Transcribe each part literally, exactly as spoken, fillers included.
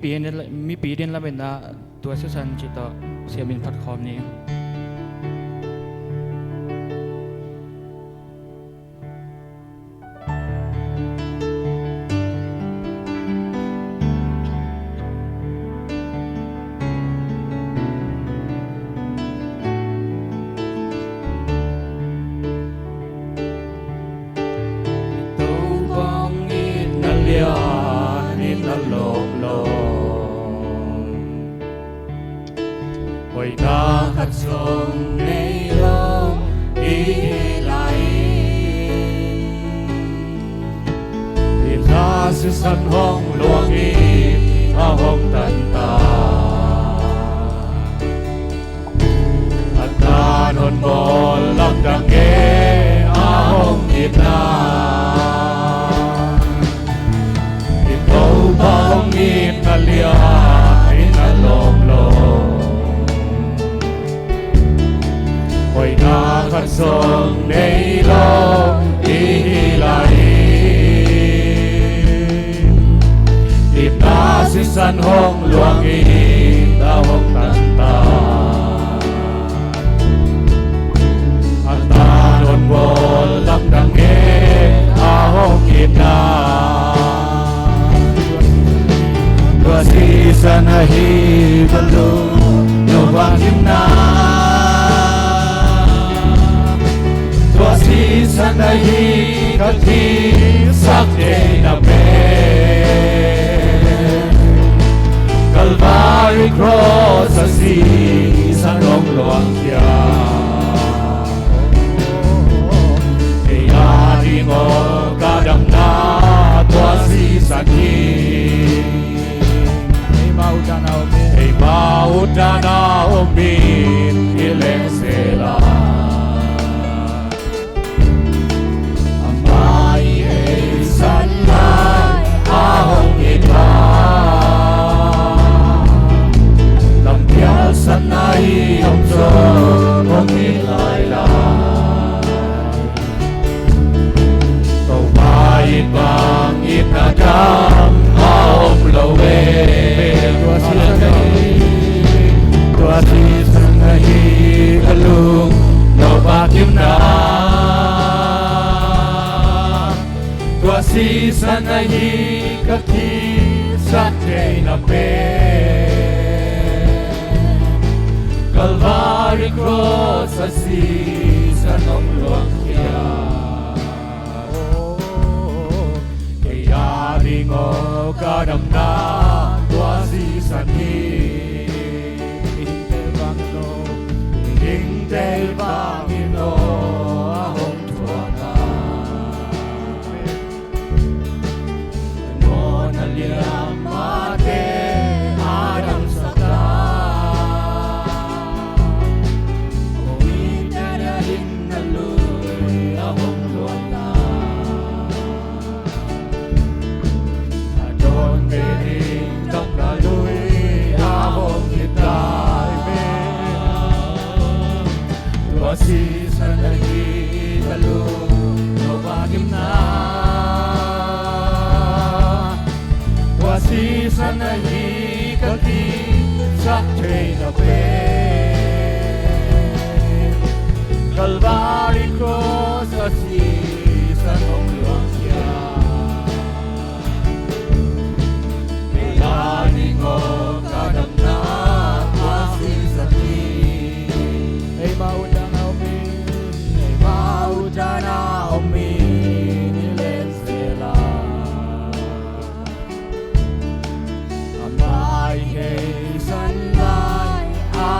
mipi in, mipi din lametna tua sisan cih tawh siamin phat khawm ni. Topa hong itna lian, itna lawmlawm. Hoihna khat zong nei lo i hi lai. Itna sisan hong luang in a hong tantan. A tan hong bawl lamdang e a hong itna. I Topa hong itna lian, itna lawmlawm. Hoihna khat zong nei lo i hi lai. Itna sisan hong luang in a hong tantan. A tan hong bawl lamdang e a hong itna. Tua sisan ahi ka lungnupa gimna. Tua sisan ahi ka kiksak theihna pen. Calvary Cross a sisan hong luangkhia. Kei a ding aw ka damna tua sisan hi. Keimah utdan a om in, keimah utdan a om in i leng sela. Amah i heisan lai a hong it lai. Lampial san a i om zong hong it lai lai. Topa it bang itna dang a om lo e. Tua sisan ahi, tua sisan ahi ka lungnupa gimna. Tua sisan ahi ka kiksak theihna pen. Calvary Cross a sisan hong luangkhia. Kei a ding aw ka damna tua sisan hi. Hingte bang in aw, hingte bang in aw a hong thuak a. Mawhna liam mahte a damsak a. Kong itna lian, itna lui a hong luang lai. A dawnte ding takna lui a hong it lai ve. Tua sisan ahi ka lungnupa gimna. Tua sisan ahi ka kiksak theihna pen. Calvary Cross a sisan hong luangkhia. Kei a ding aw ka damna tua sisan hi. Eimah utdan a om in, eimah utdan a om in i leng sela. Amah i heisan lai a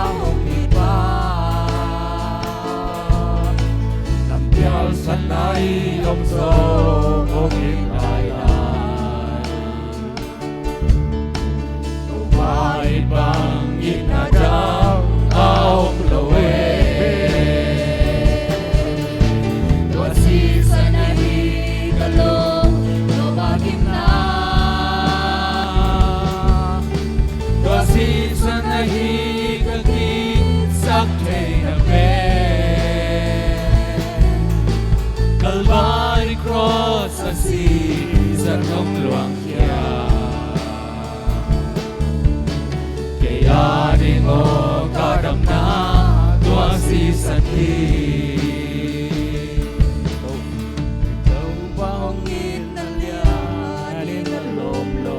Topa hong itna lian in a lawm lo.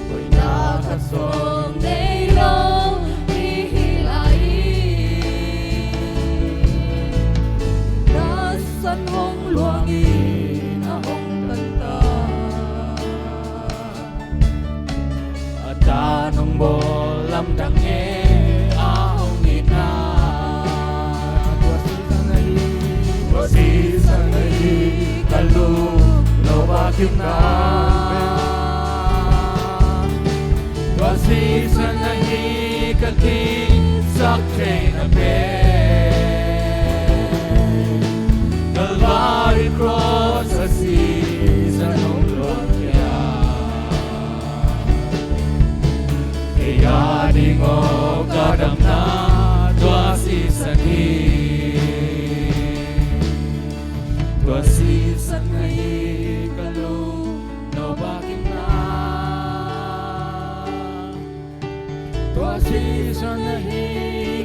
Hoihna khat zong nei lo i hi lai. Na san hong luang in a hong tan ta. A tan hong bawl lamdang e, a hong itna. Tua sisan ahi, tua sisan ahi ka lungno vakimna. Tua sisan ahi ka kisak theihna pen. Calvary cross a sisan hong luang khia. Kei a ding aw ka damna tua sisan hi. Tua sisan hi ka lungno vakimna. Tua sisan ahi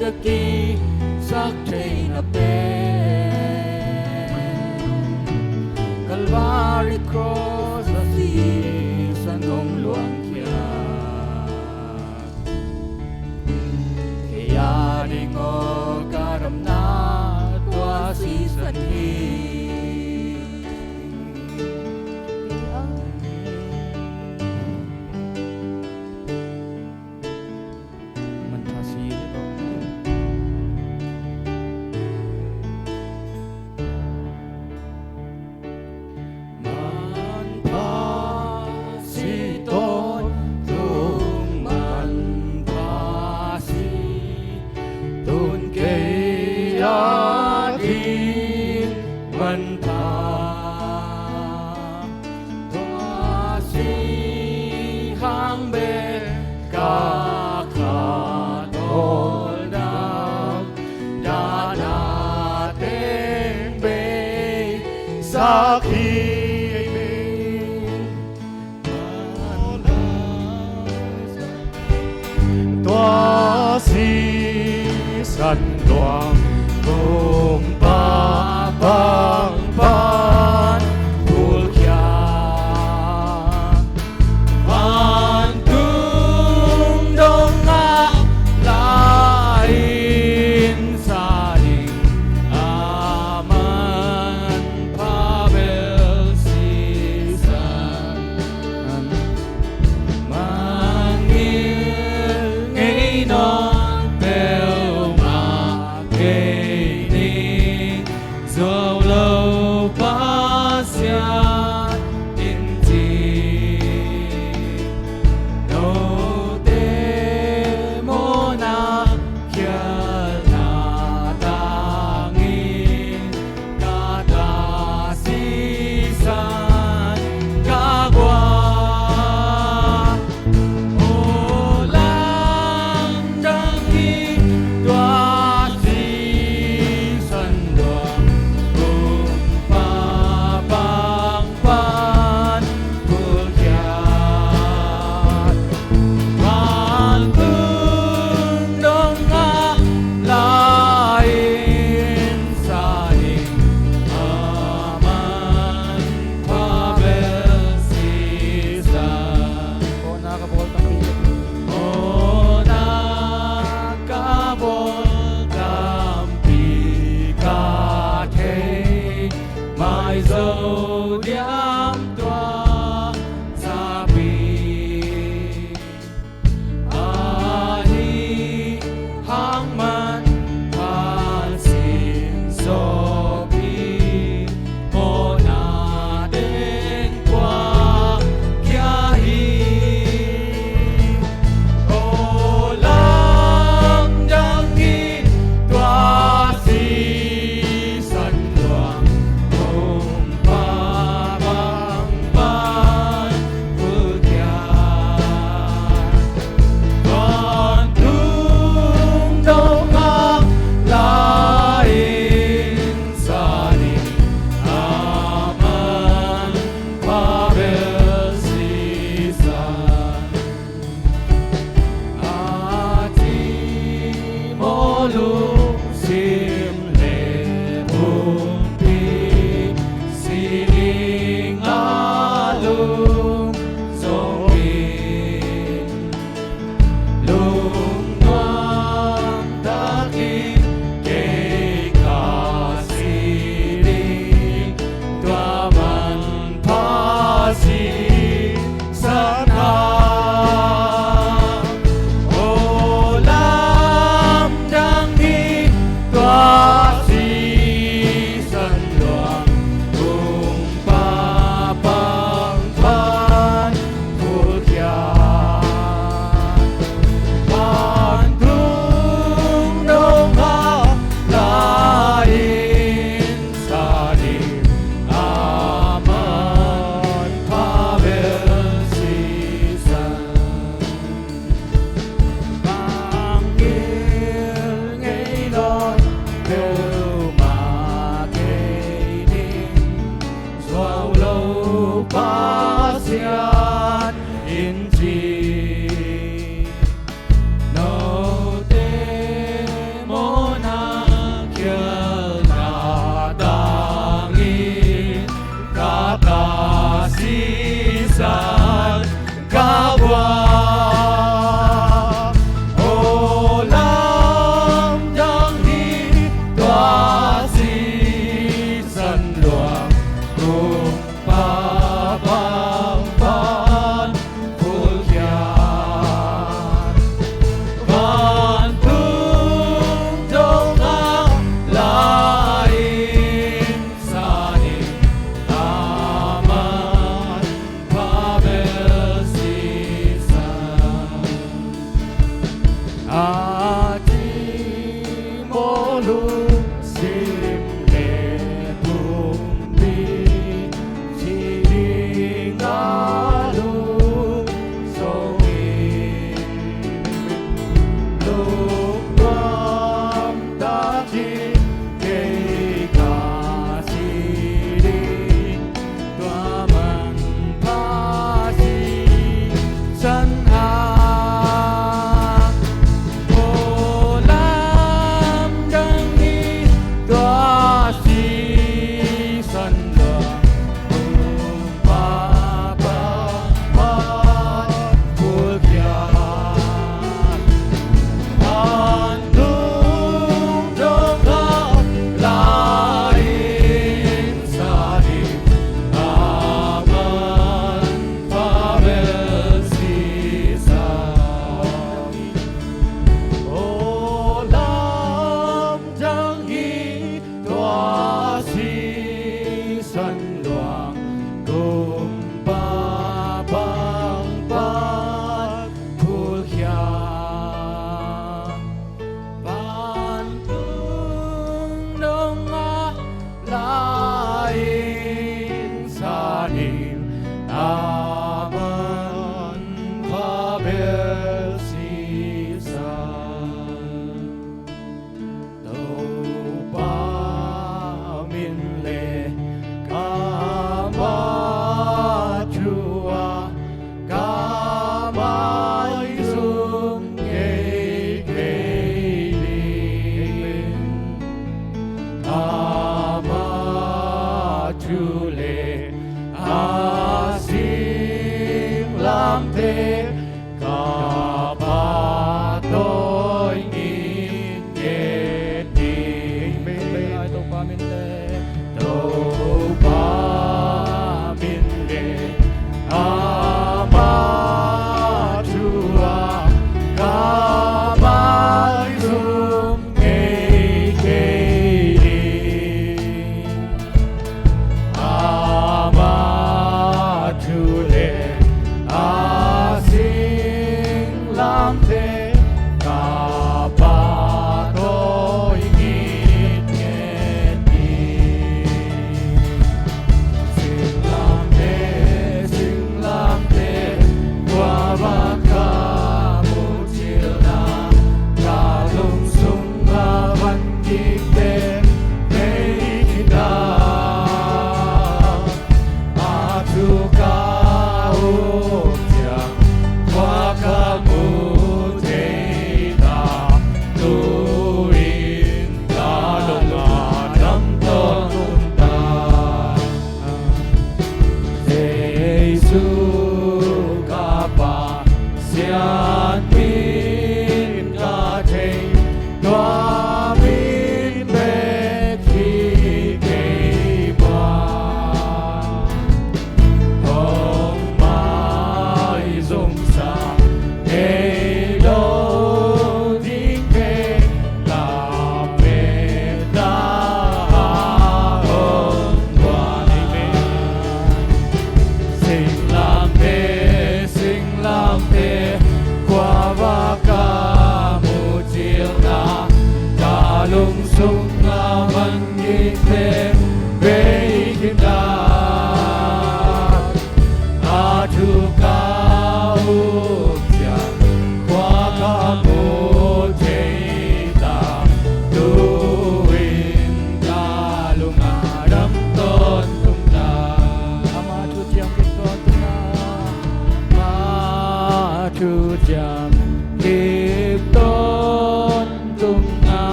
ka kisak theihna pen. Calvary cross a sisan hong luang khia. Kei a ding aw ka damna tua sisan hi. Manpha si te tawh. Manpha si tawntung manpha si, tun kei a ding manpha. Tua si hang bek ka khat tawldam, dahna teng beisak hi. Tua sisan luang kumpa bang pan phulkhia. Vantung dong a lai-in sa ding a manpha bel sisan. Mangngilh ngei nawn peuhmah kei ni. Lungsim le pumpi sining a lungzong in, lungnuam takin kei ka sining, tua manpha si sana. O lamdang hi tua sisan luang, kung papang pan pulkhia, pan tung dong a la in sa ding a manpha bel sisan. Bang ngilngei nawn peuhmah kei ning, zuau lo Pasian in ci. Note mawhna khialhna tangin ka ta sisan ka guan. O lamdang hi tua sisan luang, kung papang pan pulkhia, van tung dong a la in sa ding a manpha bel sisan. A cimawh lungsim le pumpi sining a lungzong in, lungnuam takin kei ka sining, tua manpha sisan a. O lamdang hi tua sisan luang, kung papang pan pulkhia, a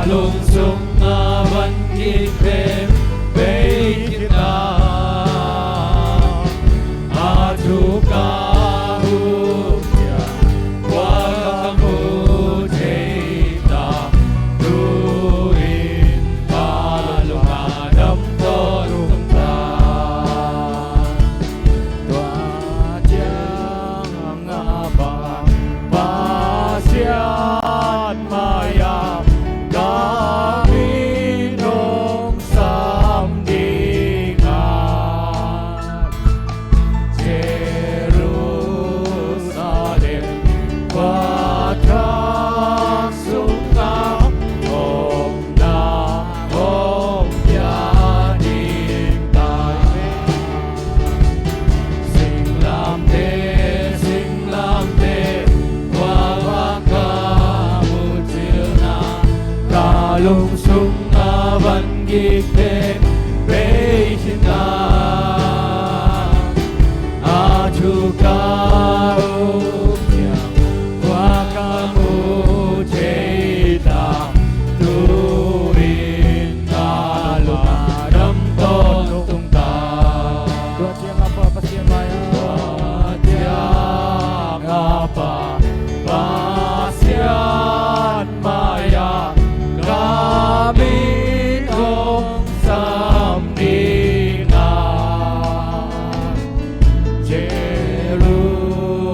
Lungsung a van gik pen bei khin ta, a thu ka up ciang kua ka mu thei ta, tu-in ka lung a dam tawntung ta. Tua ciang a Pa, Pasian mai-ah ka min hong sam ding a, Jerusalem khua thak sungah omna hong pia ding ta. Singlamteh, singlamteh, khua vak ka mu cilna, ka lungsung a van gik pen bei khin ta, a thu ka up ciang kua ka mu thei ta, tu-in ka lung a dam tawntung ta. Tua ciang a Pa, Pasian mai-ah, tua ciang a Pa, Pasian mai-ah ka min hong sam ding a,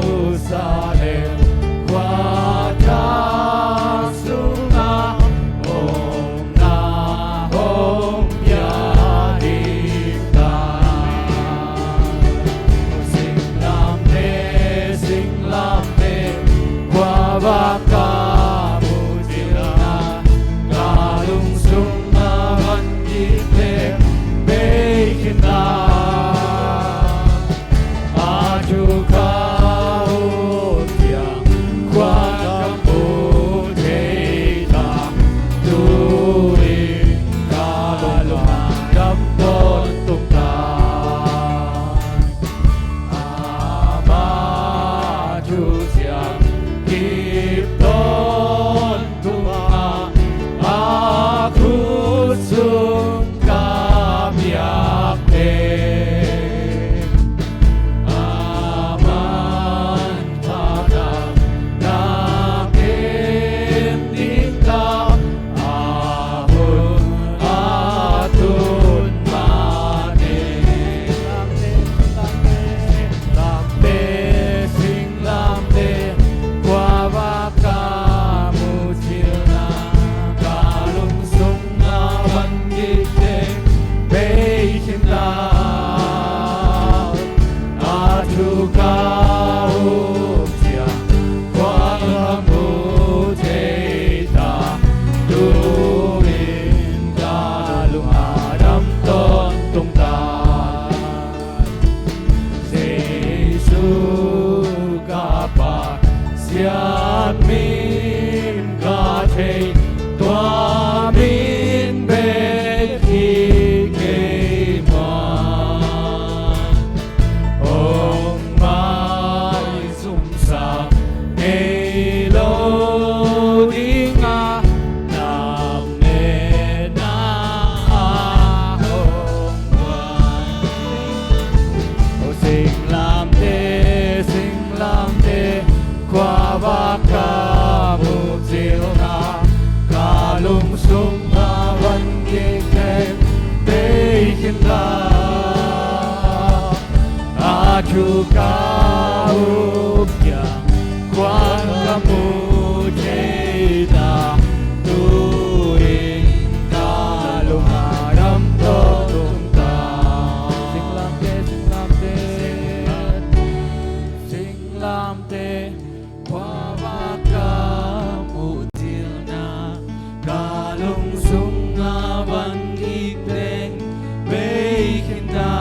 Jerusalem khua thak sungah omna hong pia ding ta. Singlamteh, singlamteh, khua vak ka mu cilna, ka lungsung a van gik pen bei khin ta, a thu ka up ciang kua ka mu thei ta, tu-in ka lung a dam tawntung ta. Ama thu ciang kip tawntung a, a khut sung ka biak pen, aman thahna na kem ding ta, a hun a tun mah teh. Singlamteh, singlamteh, khua vak ka mu cilna, ka lungsung a van gik pen bei khin ta, a thu ka up ciang kua ka mu thei ta, tu-in ka lung a dam tawntung ta. Jesu ka Pasian min ka thei, tua min bek hi kei muan. Hong maizumsak ngei lo ding a, na metna ah hong guan. O singlamteh, singlamteh, khua vak ka mu cilna, ka lungsung a van gik pen bei khin ta, a thu ka up ciang kua ka mu thei ta, tu-in ka lung a dam tawntung ta. Singlamteh, singlamteh, singlamteh, khua vak ka mu cilna, ka lungsung a van gik pen bei khin ta,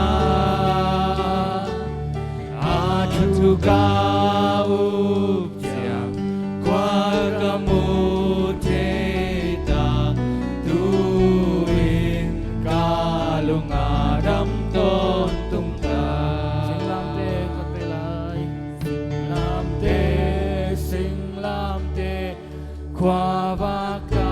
a thu ka up ciang kua ka mu thei ta, tu-in ka lung a dam tawntung ta. Singlamteh, khat vei lai. Singlamteh, singlamteh, khua vak ka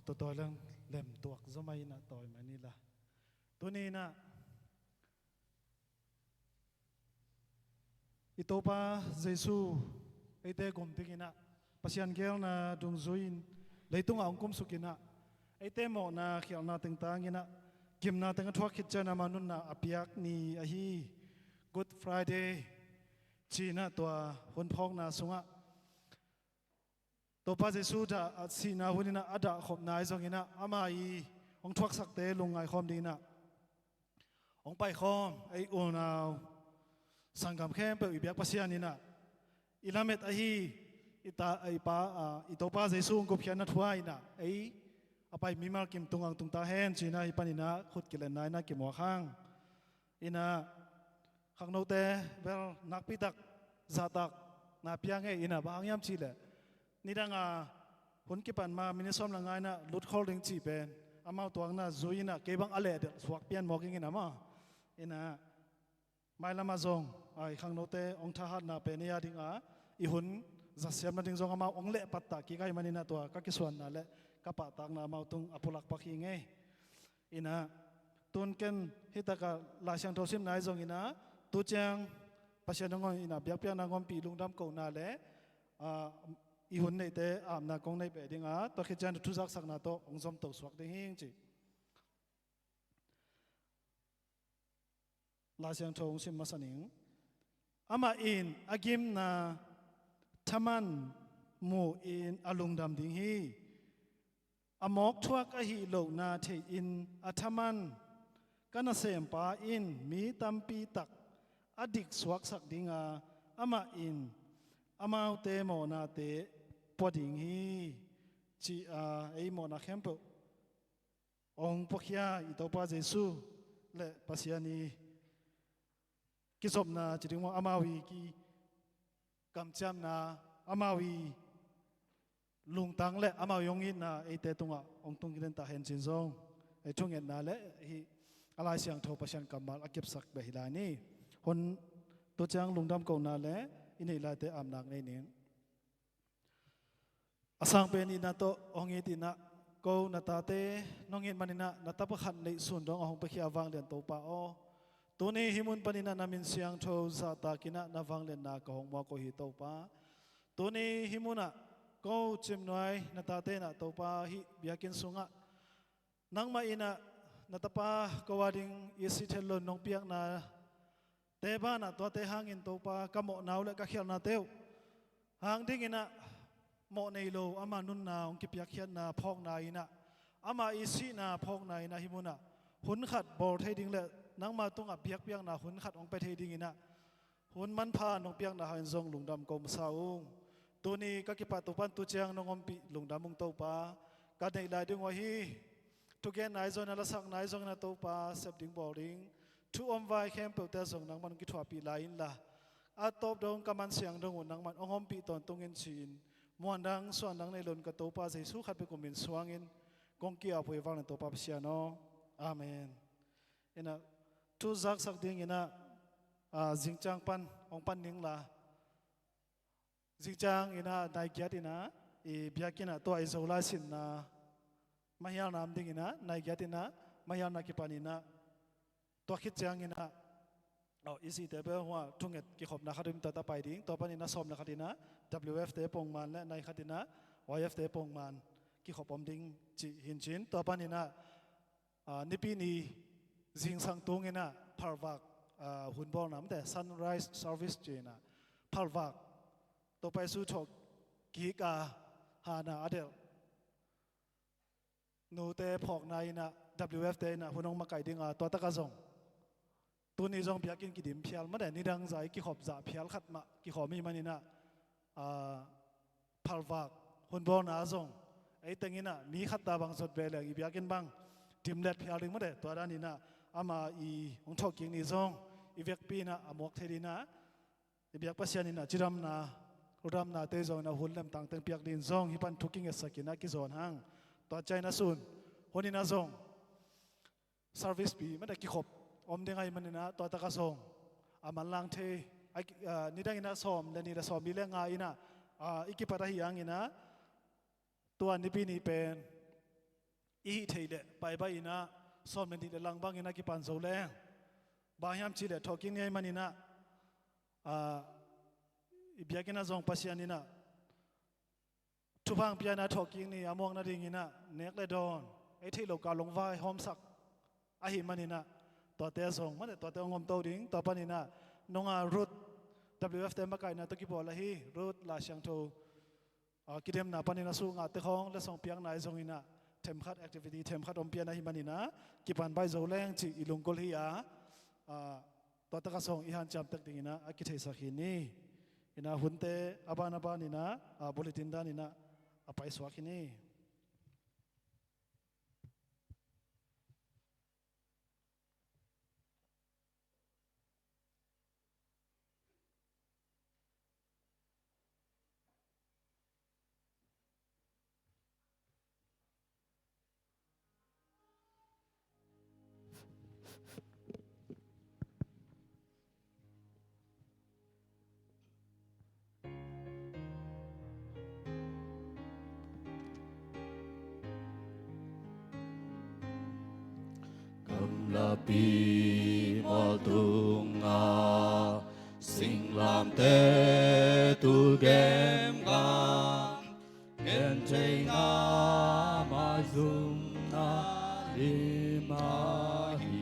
Tua tawi leng lem tuak zaw mai inah tawi mai ni la. Tuni inah i Topa Jesu eite gum ding inah Pasian geelna dungzui-in leitungah hong kumsuk inah eite mawhna khialhna tengtang inah gimna teng a thuak khit ciang amah nunna a piak ni ahi Good Friday ci inah tua hun phawkna sungah Topa Jesu dah a sihna hun inah a dahkhopna ahi zong inah ama i hong thuaksakte lungngai khawm ding inah hong paikhawm ei unau sanggam khempeuh i biak Pasian inah i lamet ahi i ta, i pa, a, i Topa Jesu hong gupkhiatna thu-a inah ei a pai mimal kim tungang tung ta hen ci inah hih pan inah khut kilenna inah kimuak hang. Inah khangnote bel nakpitak zahtakna piang ei inah bang hang hiam cihleh nidang a hun kipan ma minute sawm le nga inah lut khol ding cih pen amau tuakna zui inah kei bang a leh delh suak pian mawk ing inah maw. Inah mailam ah zong a i khangnote hong thahatna pen ei a ding a i hun zatsiam nading zong amau hong leh pattah kik ahih man inah tua ka kisuanna le ka pahtakna amau tung a pulak pak hi ngei. Inah tun ken hih takah Lai Siangtho simna ahi zong inah tu ciang Pasian hong inah biakpiakna hong ompih lungdam kohna le, a, i hun neihte apna kong neih beh ding a tua khit ciang thu zaksakna tawh hong zomto suak ding hing ci. Lai Siangtho hong sim masa ning. Amah in a gimna thaman mu in a lungdam ding hi. A mawk thuak ahih lohna thei in a thaman ka nasempa in mi tampi tak a dik suaksak ding a amah in amaute mawhnate pua ding hi. Ci a ei mawhna khempeuh hong puakhia i Topa Jesu le Pasian i kizopna ci ding maw, amau i kikamciamna, amau i lungtang le amau i hong itna eite tungah hong tung kiden ta hen cin zong ei thungetna le hih a Lai Siangtho Pasian kammal a kepsak beh hi lai ni. Hun tu ciang lungdam kohna le i neih laite apna nei ning. A sang pen itna tawh hong it inah ko na tate nong it man inah na tapa khat neih sun dong a hong piakhia vanglian Topa aw, tuni hih mun pan inah na min siangtho zahtak inah na vangliatna ka hong muak uh hi Topa. Tuni hih munah ko Cim Nuai na tate inah Topa hih biakinn sungah nangmah inah na tapa ko a ding i sih thello nong piakna te banah tuate hangin Topa ka mawhna uh le ka khialhnate uh hang ding inah mawh nei lo ama nunna hong kipiakkhiatna phawkna inah ama i sihna phawkna inah hih munah hun khat bawl thei ding le nangma tungah biakpiakna hun khat hong pia thei ding inah hun manpha nong piakna hangin zong lungdam ko masa ung. Tuni ka kipat uh pan tu ciang nong ompih lungdam ung Topa. Ka neih lai ding uh ahi thugenna ahi zongin a lasakna ahi zongin a Topa sep ding bawl ding thu om vai khempeuhte zong nangman kithuahpih lai inla a tawp dong ka mansiang dong uh nangman hong ompih tawntung in ci-in muandang suandang nei loin ka Topa Jesu khat bek uh min suangin kong ki-ap uh hi vanglian Topa Pasian aw. Amen. Inah thu zaksak ding inah, a, zingciang pan hong pan ning la. Zingciang inah nai giat inah i biakinn ah tua i Zolai sinna mahialna om ding inah nai giat inah mahialna kipan inah tua khit ciang inah, aw, i sihte bel hua thunget kikhopna khat um tua ta pai ding, tua pan inah sawm le khat inah W F te pongman le nai khat inah Y F te pongman kikhop om ding cih hi in cin, tua pan inah a, Nipi ni zingsang tung inah phalvak, a, hun bawlna mate sunrise service ci inah phalvak Topa Jesu thawhkik a hana a delh nute phawkna inah W F te inah hun hong makaih ding a tua takah zong tuni zong biakinn kidim phial mate nidang zah i kikhop zah phial khat mah kikhawm i hih man inah, a, phalvak hun bawlna zong ei teng inah mi khat ta bang zot ve leng i biakinn bang dimlet phial ding mate tua dan inah ama i hong thawhkik ni zong i vekpi inah a muak thei ding inah i biak Pasian inah cidamna damnate zong inah hun lemtang teng piak ding zong hih pan thu kingetsak inah kizawn hang. Tua ciang inah sun hun inah zong service pi mate kikhop om ding ahih man inah tua takah zong a manlang thei a, a, nidang inah sawm le ni le sawm li le nga inah, a, i kipat ahi hang inah tua Nipi ni pen i hih theih leh paibai inah sawm le nih le lang bangin a kipan zo leng, bang hiam cihleh thawhkik ni ahih maninah, ah, i biakinn ah zong Pasian inah thupha hong pia inah thawhkik ni a muak nadinginah nek le dawn, ei theih loh kal hong vaihawmsak ahih maninah tuate zong mane tuate hong om to ding. Tua paninah nunga Ruth, W F te makaihna tawh kipawl ahi Ruth Lai Siangtho, ah, kidemna panin a sungah te khawng letsong piakna ahi zonginah themkhat activity themkhat om pian ahih maninah kipan bai zo leng cih i lunggulh hi a, ah, tua takah zong i hanciam tek dinginah a kitheisak hi ni. Inah hunte a ban a baninah, ah, bulletin daninah a paisuak hi ni. Gamlapi mualtunga singlamte tul gemgam, gentheina maizumna lim ahi.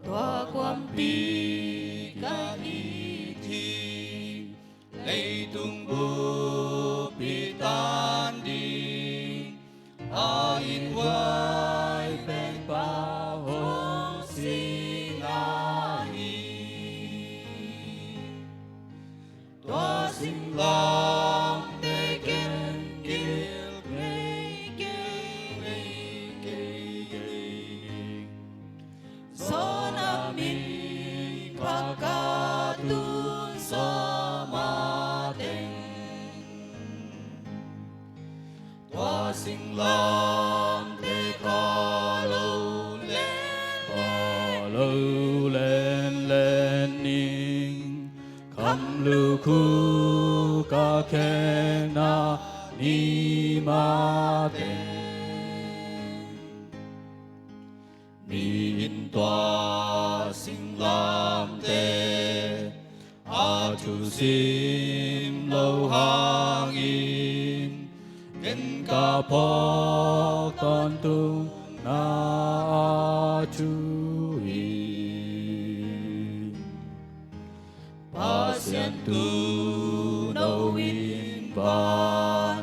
Tua kuampi ka it hi, leitung bup i tan ding a it huai pen Pa hong sing ahi. Tua singlamteh ken gilh ngei kei, ngei kei ning. Zawn a min pha ka tun sawm a teng. Tua singlamteh kha lo len, kha lo len len ning. Kham lukhu ka khekna ni mateng. Mi in tua singlamteh a thusim lo hangin, ken ka phawk tawntungna a thu hi. Pasian tuuno in van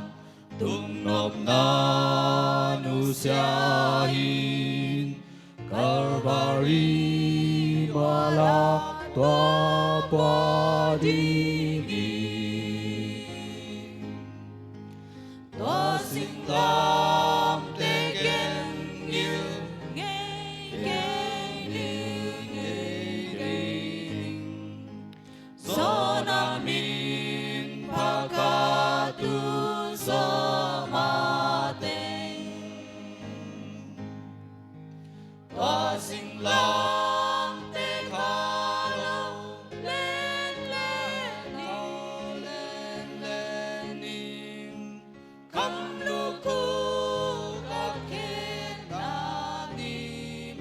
tung nopna nusia in, Kalvari mual ah tua pua ding hi. Tua singlamteh ken gilh ngei kei ning, ngei kei ning. Zawn a min pha ka tun sawm a teng. Tua singlamteh kha lo len len ning, len len ning. Kham lukhu ka khekna ni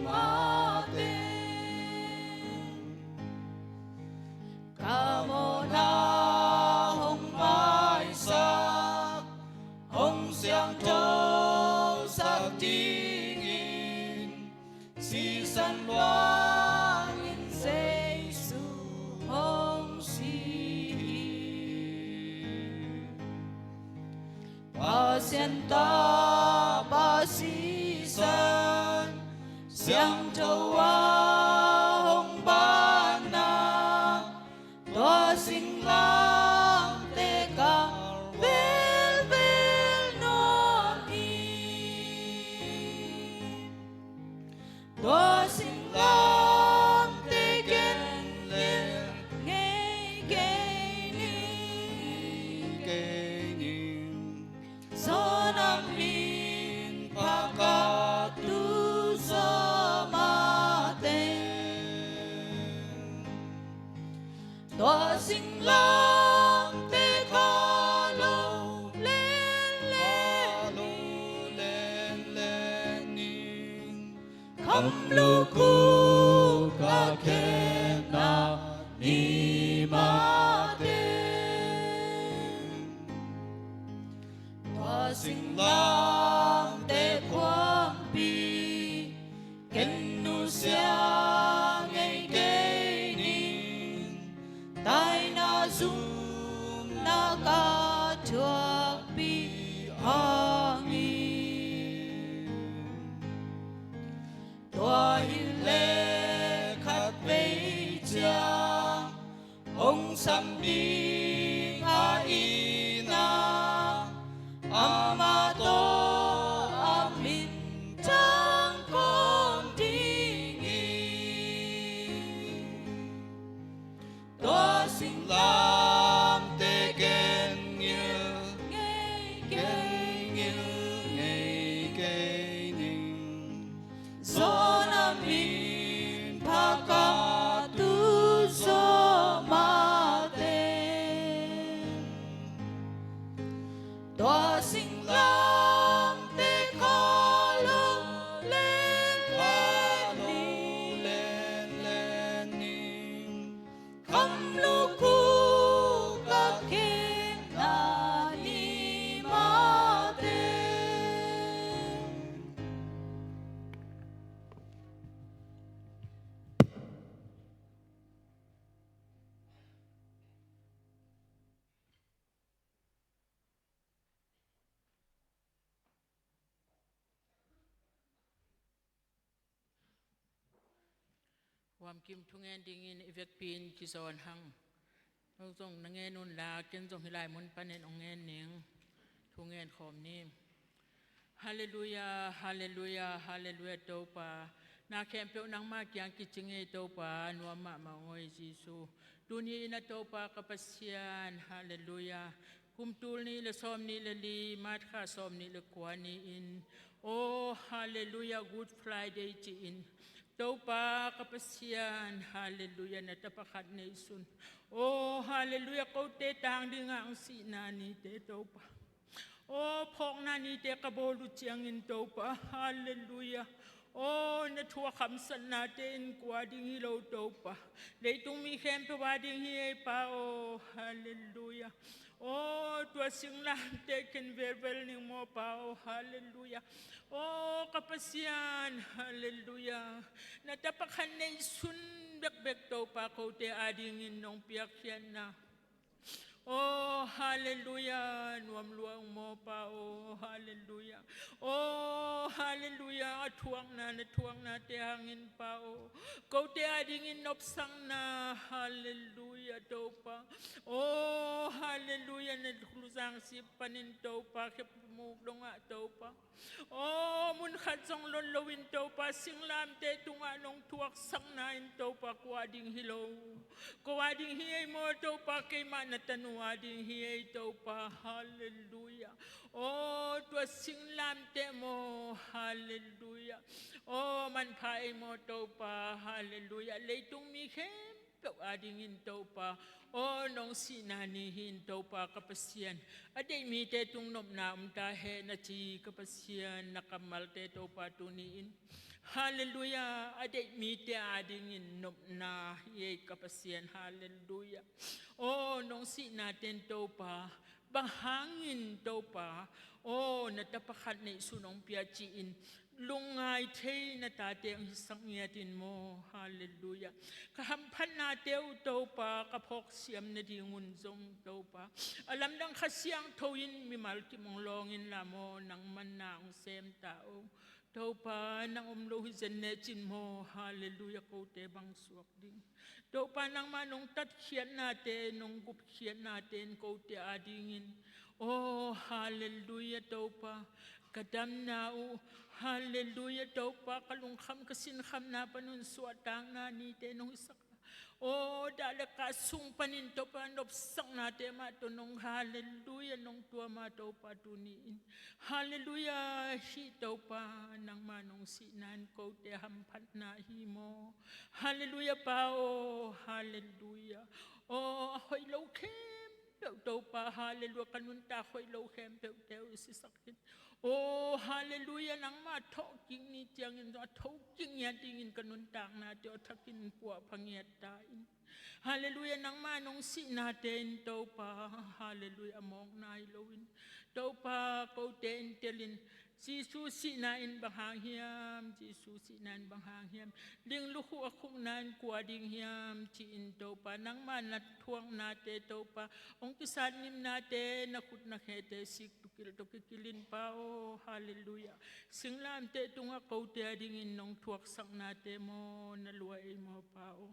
mateng. Ka mawhna hong maisak, hong siangthosak dingin, sisan luangin Jesu hong si hi. Pasian tapa sisan siangtho a hong banna, tua singlamteh kal velvel nuam hi. Tua singlamteh ken gilh ngei kei ning, ngei kei ning. Zawn a min pha ka tun sawm a Khamluk khuk a khemna ni mah teng. Tua singlamteh khuampi ken nusia ngei kei ning. Taina zumna ka thuakpih hangin. Tua hileh khatvei ciang hong sam ding a itna, amah tawh a mintang kawm ding hi. Tua singlamteh ken ngil ngei kei, ngil ngei kei ning. Zawn a min pha ka tu zaw mah teng. Tua singlamteh kha lo len len ning. Khamluk khuk a khemna ni mah teng. Huamkim thungen dingin i vekpi-in kizawn hang. No zong na ngen unla, ken zong hih lai mun panin hong ngen ning. Thungen khawm ni. Halleluia, halleluia, halleluia, Topa. Na khempeuh nangma kiang kici ngei, Topa, nuam mahmah ngei Jesu. Tuni-in a Topa ka Pasian, halleluia. Kum tul nih le sawm nih le li, March kha sawm nih le kua ni-in, aw, halleluia, Good Friday ci-in, Topa ka Pasian, halleluia, na tapa khat neihsun. Aw, halleluia, kote tang dingah hong sihna nite, Topa. Aw, phawkna nite ka bawl uh ciangin, Topa, halleluia. Aw, na thu a khamsatnate in kua ding hi lo, Topa. Leitung mi khempeuh a ding hi ei, Pa aw, halleluia. Aw, tua singlamteh ken velvel ning maw, Pa aw, halleluia. Aw, ka Pasian, halleluia. Na tapa khat neihsun bekbek, Topa, kote a dingin nong piakkhiatna. Aw, halleluia, nuam lua ung maw, Pa aw, halleluia. Aw, halleluia, a thuakna, na thuaknate hangin, Pa aw. Kote a dingin nopsakna, halleluia, Topa. Aw, halleluia, na luzang sip panin, Topa, khepmuk dongah, Topa. Aw, mun khat zong lon loin, Topa, singlamteh tungah nong thuaksakna in, Topa, kua ding hi lo. Ko a ding hi ei maw, Topa, keimah na tanu a ding hi ei, Topa, halleluia. Aw, tua singlamteh maw, halleluia. Aw, manpha ei maw, Topa, halleluia. Leitung mi khempeuh a dingin, Topa, aw, nong sihna ni hi in, Topa ka Pasian. A deih mite tung nopna om ta hen, a ci ka Pasian, na kammalte, Topa, tuni-in, halleluia, a deih mite a dingin nopna hi ei ka Pasian, halleluia. Aw, nong sihna ten, Topa, bang hangin, Topa, aw, na tapa khat neihsun hong pia ci-in lungngai thei na tate hong hisak ngiat in maw, halleluia. Ka hamphatnate uh, Topa, ka phawksiam nadingun zong, Topa, a lamdang Kha Siangtho in mimal kim hong lawng inla maw, nangman na hong sem ta o. Topa, nang om lo hi zen ne cin maw, halleluia, kote bang suak ding. Topa, nangmah nong tatkhiatnate, nong gupkhiatnate in kote a dingin, aw, halleluia, Topa, ka damna uh, halleluia, Topa, ka lungkham, ka sinkhamna panun suahtakna nite nong hisak. Aw, dah le kah sung panin, Topa, nopsaknate mah tawh nong, halleluia, nong tuam a, Topa, tuni-in, halleluia, hih, Topa, nangmah nong sihna in kote hamphatna hi maw, halleluia, Pa aw, halleluia. Aw, a hoih lo khem khempeuh Topa, halleluiah, ka nuntak hoih lo khempeuhte uh sisak in. Oh, halleluiah, nangmah thawhkik ni ciangin zong a thokik ngiat dingin ka nuntaknate aw thakin puahpha ngiat ta in. Halleluiah, nangmah nong sihnate in Topa, halleluiah, a mawkna hi loin Topa kote in telin Jesu sihna in bang hang hiam, Jesu sihna in bang hang hiam, ling lukhuh a khukna in kua ding hiam ci-in Topa, nangmah na thuaknate Topa, hong kisat ngimnate, na khut na khete sik tukilh tawh kikilh in Pa aw, halleluiah. Singlamteh tungah kote a dingin nong thuaksaknate maw na lua ei maw Pa aw.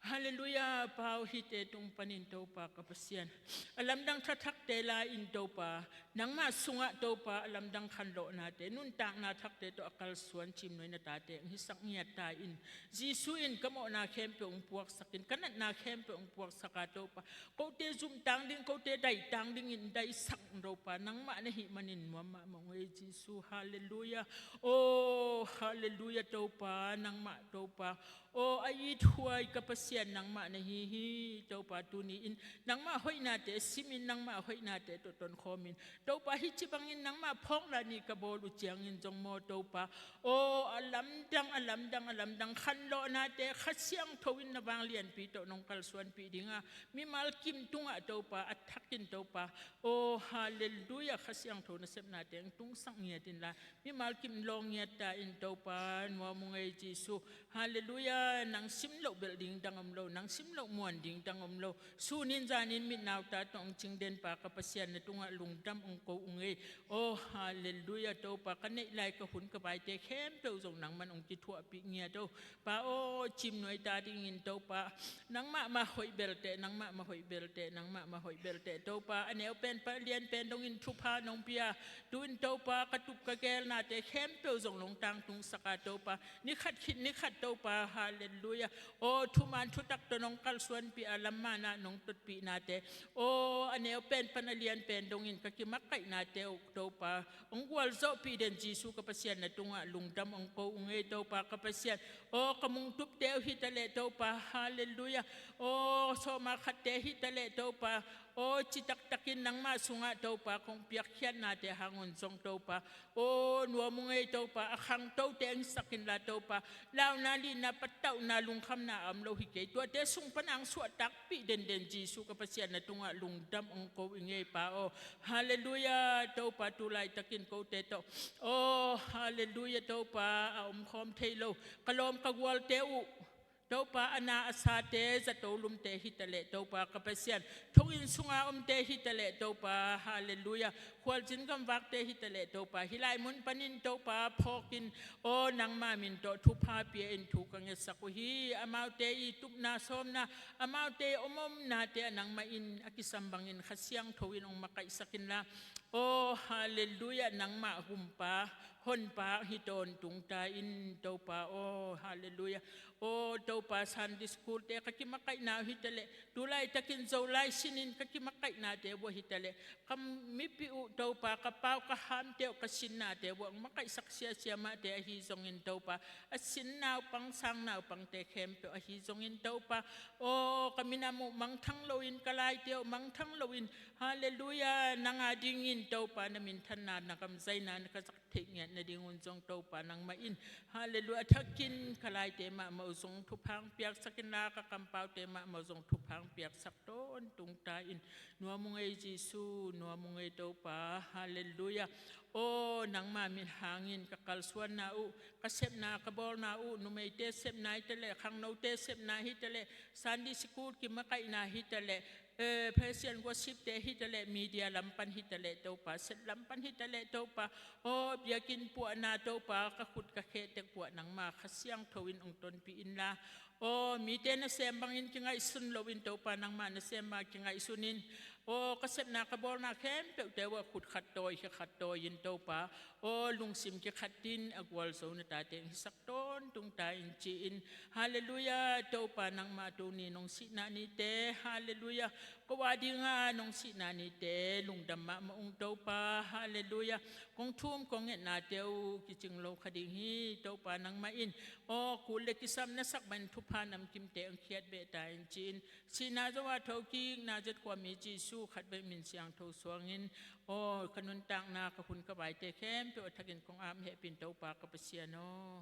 Halleluiah, Pa aw, hihte tung panin Topa ka Pasian, a lamdang thathakte la-in Topa, nangmah sungah Topa a lamdang khanlawhnate, nuntakna thakte tawh a kalsuan cimnuai na tate hong hisak ngiat ta in. Jesu in ka mawhna khempeuh hong puaksak in, ka natna khempeuh hong puaksak a Topa, kote zumtang ding, kote daitang dingin daisak Topa, nangmah na hih manin nuam mahmah ung ei Jesu, halleluiah. Oh, halleluiah Topa, nangmah Topa. Oh, a ithuai ka Pasian, nangmah na hi hi Topa, tuni in nangmah hoihnate simin, nangmah hoihnate tawh tonkhawmin Topa, hih ci bangin nangmah phawkna ni ka bawl uh ciangin zong maw Topa, oh, a lamdang, a lamdang, a lamdang khanlawhnate Kha Siangtho in na vanglianpi tawh nong kalsuanpih dinga, mimal kim tungah Topa a thakin Topa, oh, halleluiah, Kha Siangtho nasepnate hong tungsak ngiat inla, mimal kim lawng ngiat ta in Topa, nuam ung ei Jesu. Halleluiah, nang sim loh belh ding dang om lo, nang sim loh muan ding dang om lo. Sunin zanin mitnauta tawh hong cingden Pa ka Pasian, na tungah lungdam hong ko ung ei. Oh, halleluiah Topa, ka neih lai ka hun ka vaite khempeuh zong nangman hong kithuahpih ngiat o. Pa aw, cimnuai ta dingin Topa, nangmah mah hoih belte, nangmah mah hoih belte, nangmah mah hoih belte Topa, a neu pen pan a lian pen dongin thupha nong pia. Tu-in Topa, ka tup ka gelnate khempeuh zong nong tangtungsak a Topa, ni khat khit ni khat Topa, halleluiah. Oh, thuman thutak tawh nong kalsuanpih a, lamman ah nong totpihnate, oh, a neu pen pan a lian pen dongin ka kimakaihnate uh Topa, hong gualzawhpih den Jesu ka Pasian, na tungah lungdam hong ko ung ei Topa ka Pasian. Oh, ka mungtupte uh hi taleh Topa, halleluiah. Oh, sawma khatte hi taleh Topa, oh, citaktakin nangmah sungah Topa kong piakkhiatnate hangun zong Topa, oh, nuam ung ei Topa, a khangtote hong hisak inla Topa, launa, lina, patauhna, lungkhamna a om lo hi kei, tuate sung pana hong suahtakpih denden Jesu ka Pasian, na tungah lungdam hong ko ing ei Pa aw. Halleluiah Topa, tu laitakin kote tawh, oh, halleluiah Topa, a omkhawm thei lo ka lawm ka gualte uh Topa, a na a sate, zato lumte hi taleh Topa ka Pasian, thonginn sunga omte hi taleh Topa, halleluiah, khualzin gamvakte hi taleh Topa, hih lai mun panin Topa phawkin, oh, nangma min tawh thupha pia in thu ka ngetsak uh hi. Amaute i tupna sawmna, amaute i om omnate ah nangmah in a kisam bangin Kha Siangtho in hong makaihsak inla, oh, halleluiah, nangmah gumpa honpa hi tawntung ta in Topa aw, halleluiah. Oh, Topa, Sunday school te ka kimakaihna uh hi taleh, tu laitakin Zolai sinin ka kimakaihnate uh ah hi taleh, ka mipi uh Topa, ka pau ka hamte uh, ka sinnate uh ah hong makaihsak siasia mahte ahi zongin Topa, a sin naupang sang naupangte khempeuh ahi zongin Topa, oh, ka minam uh mangthang loin, ka laite uh mangthang loin, halleluiah, nang a dingin Topa na minthanna, na gamzaina na ka zak theih ngiat nadingun zong Topa, nangmah in, halleluiah, a thakin ka laite mahmah uh zong thupha hong piaksak inla, ka kampaute mahmah uh zong thupha hong piaksak tawntung ta in. Nuam ung ei Jesu, nuam ung ei Topa, halleluiah. Oh, nangma min hangin ka kalsuanna uh, ka sepna ka bawlna uh, numeite sepna hi taleh, khangnote sepna hi taleh, Sunday school kimakaihna hi taleh, eh, praise and worship te hi taleh, media lam pan hi taleh Topa, sep lam pan hi taleh Topa, oh, biakinn puahna Topa, ka khut ka khe tek puah nangma Kha Siangtho in hong tonpih inla, oh, mite nasem bangin kingaihsun loin Topa, nangma nasem bang kingaihsun in, oh, ka sepna ka bawlna khempeuhte uh ah khut khat tawi, khe khat tawi in Topa, oh, lungsim kikhat in a gualzo na tate hong hisak tawntung ta in ci-in, halleluiah, Topa, nangmah tuni nong sihna nite, halleluiah. ko a dinga nong sihna nite lungdam mahmah ung Topa. Halleluiah. Kong thum kong ngetnate uh kicing lo kha ding hi. Topa nangmah in aw kul le kisam na sak bangin thupha namkimte hong khiat beh ta in ci-in, sihna zo-a thokikna zet khuami Jesu khat bek min siangtho suangin aw ka nuntakna ka hun ka vaite khempeuh a thakin kong ap hehpih in Topa ka Pasian aw.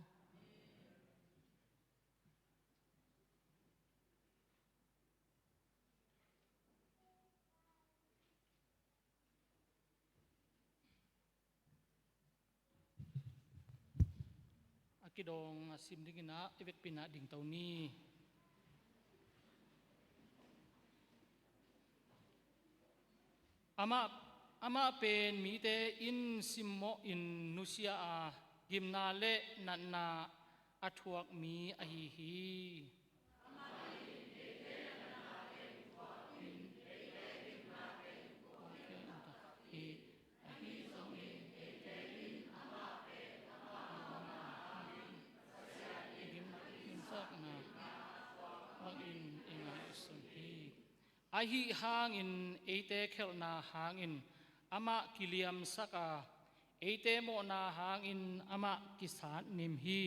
A kidawng a sim dingin ah i vekpi-in ah dingto ni. Amah, amah pen mite in simmawhin nusia a, gimna le natna a thuak mi ahi hi. Gimsakna bangin i ngaihsun hi. Ahi hangin eite khelhna hangin amah kiliamsak a, eite mawhna hangin amah kisatnim hi.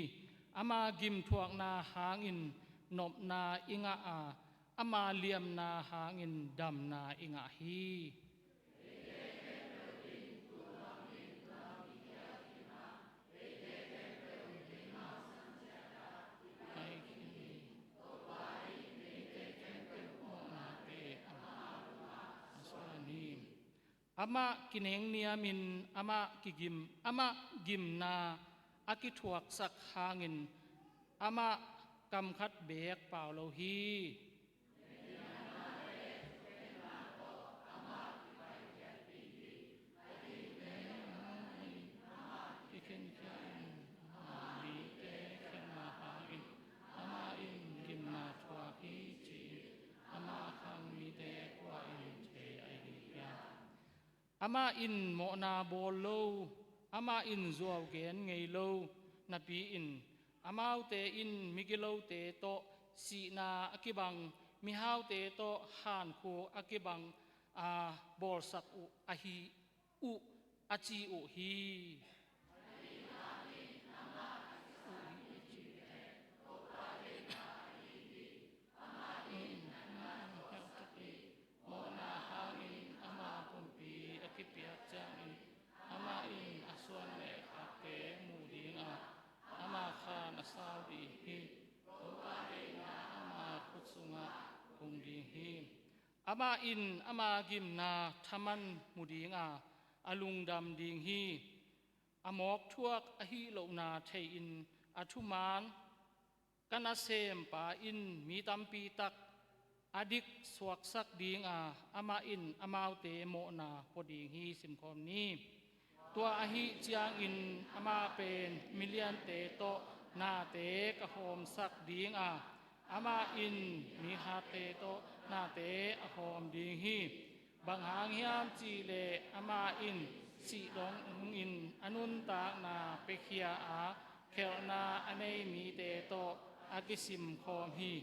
Ama gimthuakna hangin nopna i ngah a, ama liamna hangin damna i ngah hi. Amah kinengniamin, amah kigim, amah gimna a kithuaksak hangin amah kam khat beek pau lo hi. Kikhenkhia in, ama mite khelhna hangin amah in gimna thuak hi ci-in ama khang mite kua in thei ahi hiam? Amah in mawhna bawl lo, amah in zuau gen ngei lo napi-in, amaute in migilote tawh sihna a kibang, mihaute tawh hankhuk a kibang a bawlsak uh ahi uh a ci uh hi. Mawhna hangin ama pumpi a kipiak ciangin amah in a suan le khakte mu ding a, ama khan a sau ding hi. Topa deihna ama khut sungah hong ding hi. Amah in ama gimna thaman mu ding a, a lungdam ding hi. A mawk thuak ahih lohna thei-in a thumaan ka nasempa in mi tampi tak a dik suaksak ding a, amah in amaute mawhna pua ding hi. Simkhawm ni. Tua ahih ciangin amah pen miliante tawh nate ka hawmsak ding a, amah in mihatte tawh nate a hawm ding hi. Bang hang hiam cihleh amah in sih dongin a nuntakna piakhia a, khelhna a nei mite tawh a kisimkhawm hi.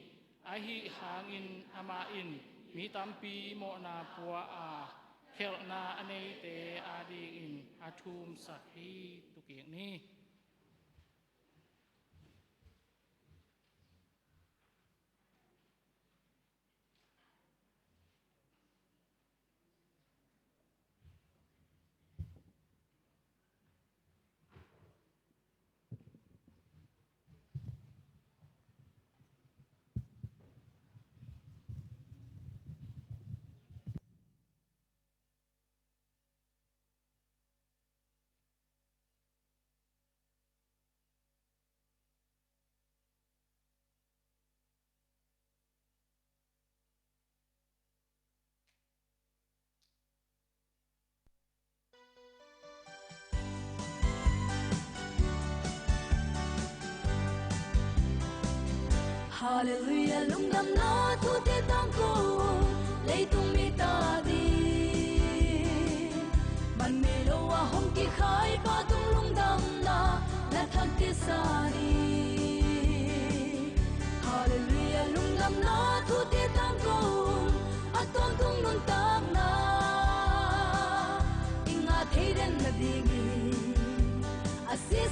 Ahi hangin amah in mi tampi mawhna pua a, khelhna a neite adingin a thumsak hi. Tukik ni. Halleluiah, lungdamna thute tangko, leitung mi ta ding. Man nei lo a hong kikhai pa tung lungdamna na thak kisa ni. Halleluiah, lungdamna thute tangko, a tawntung nu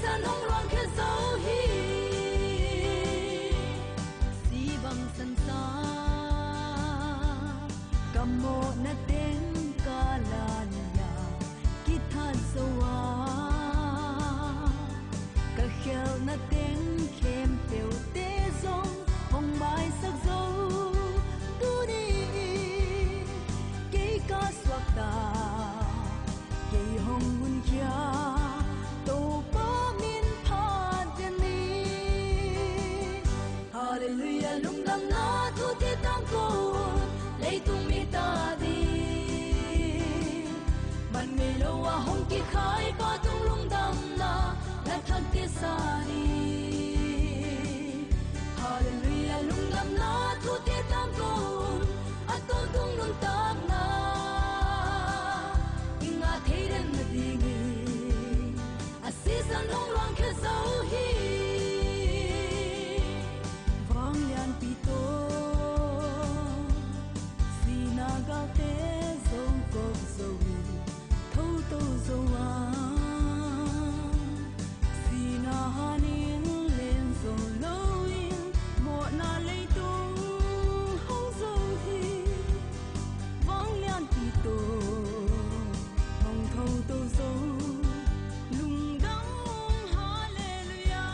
San hong luangkhia zo hi. Si bang sansa ka mawhna teng ka la ni-a kithat zo a, ka khialhna teng khempeuhte zong hong maisak zo. Tuni kei ka suakta, kei hong hunkhia Topa min phat den ni. Halleluiah, lungdamna thute tangko un, leitung mi ta ding. Man ngei lo a hong kikhai pa tung lungdamna na thak kisa ni. Halleluiah, lungdamna thute tangko un, a tawntung nuntakna i ngah thei den nadingin a sisan hong luangkhia zo hi. Vanglianpi tawh sihna galte zong kop zo in, thoto zo a, sihna hanin len zo loin, mawhna leitung hong zo hi. Vanglianpi tawh hong thoto zo, lungdam ung, halleluiah.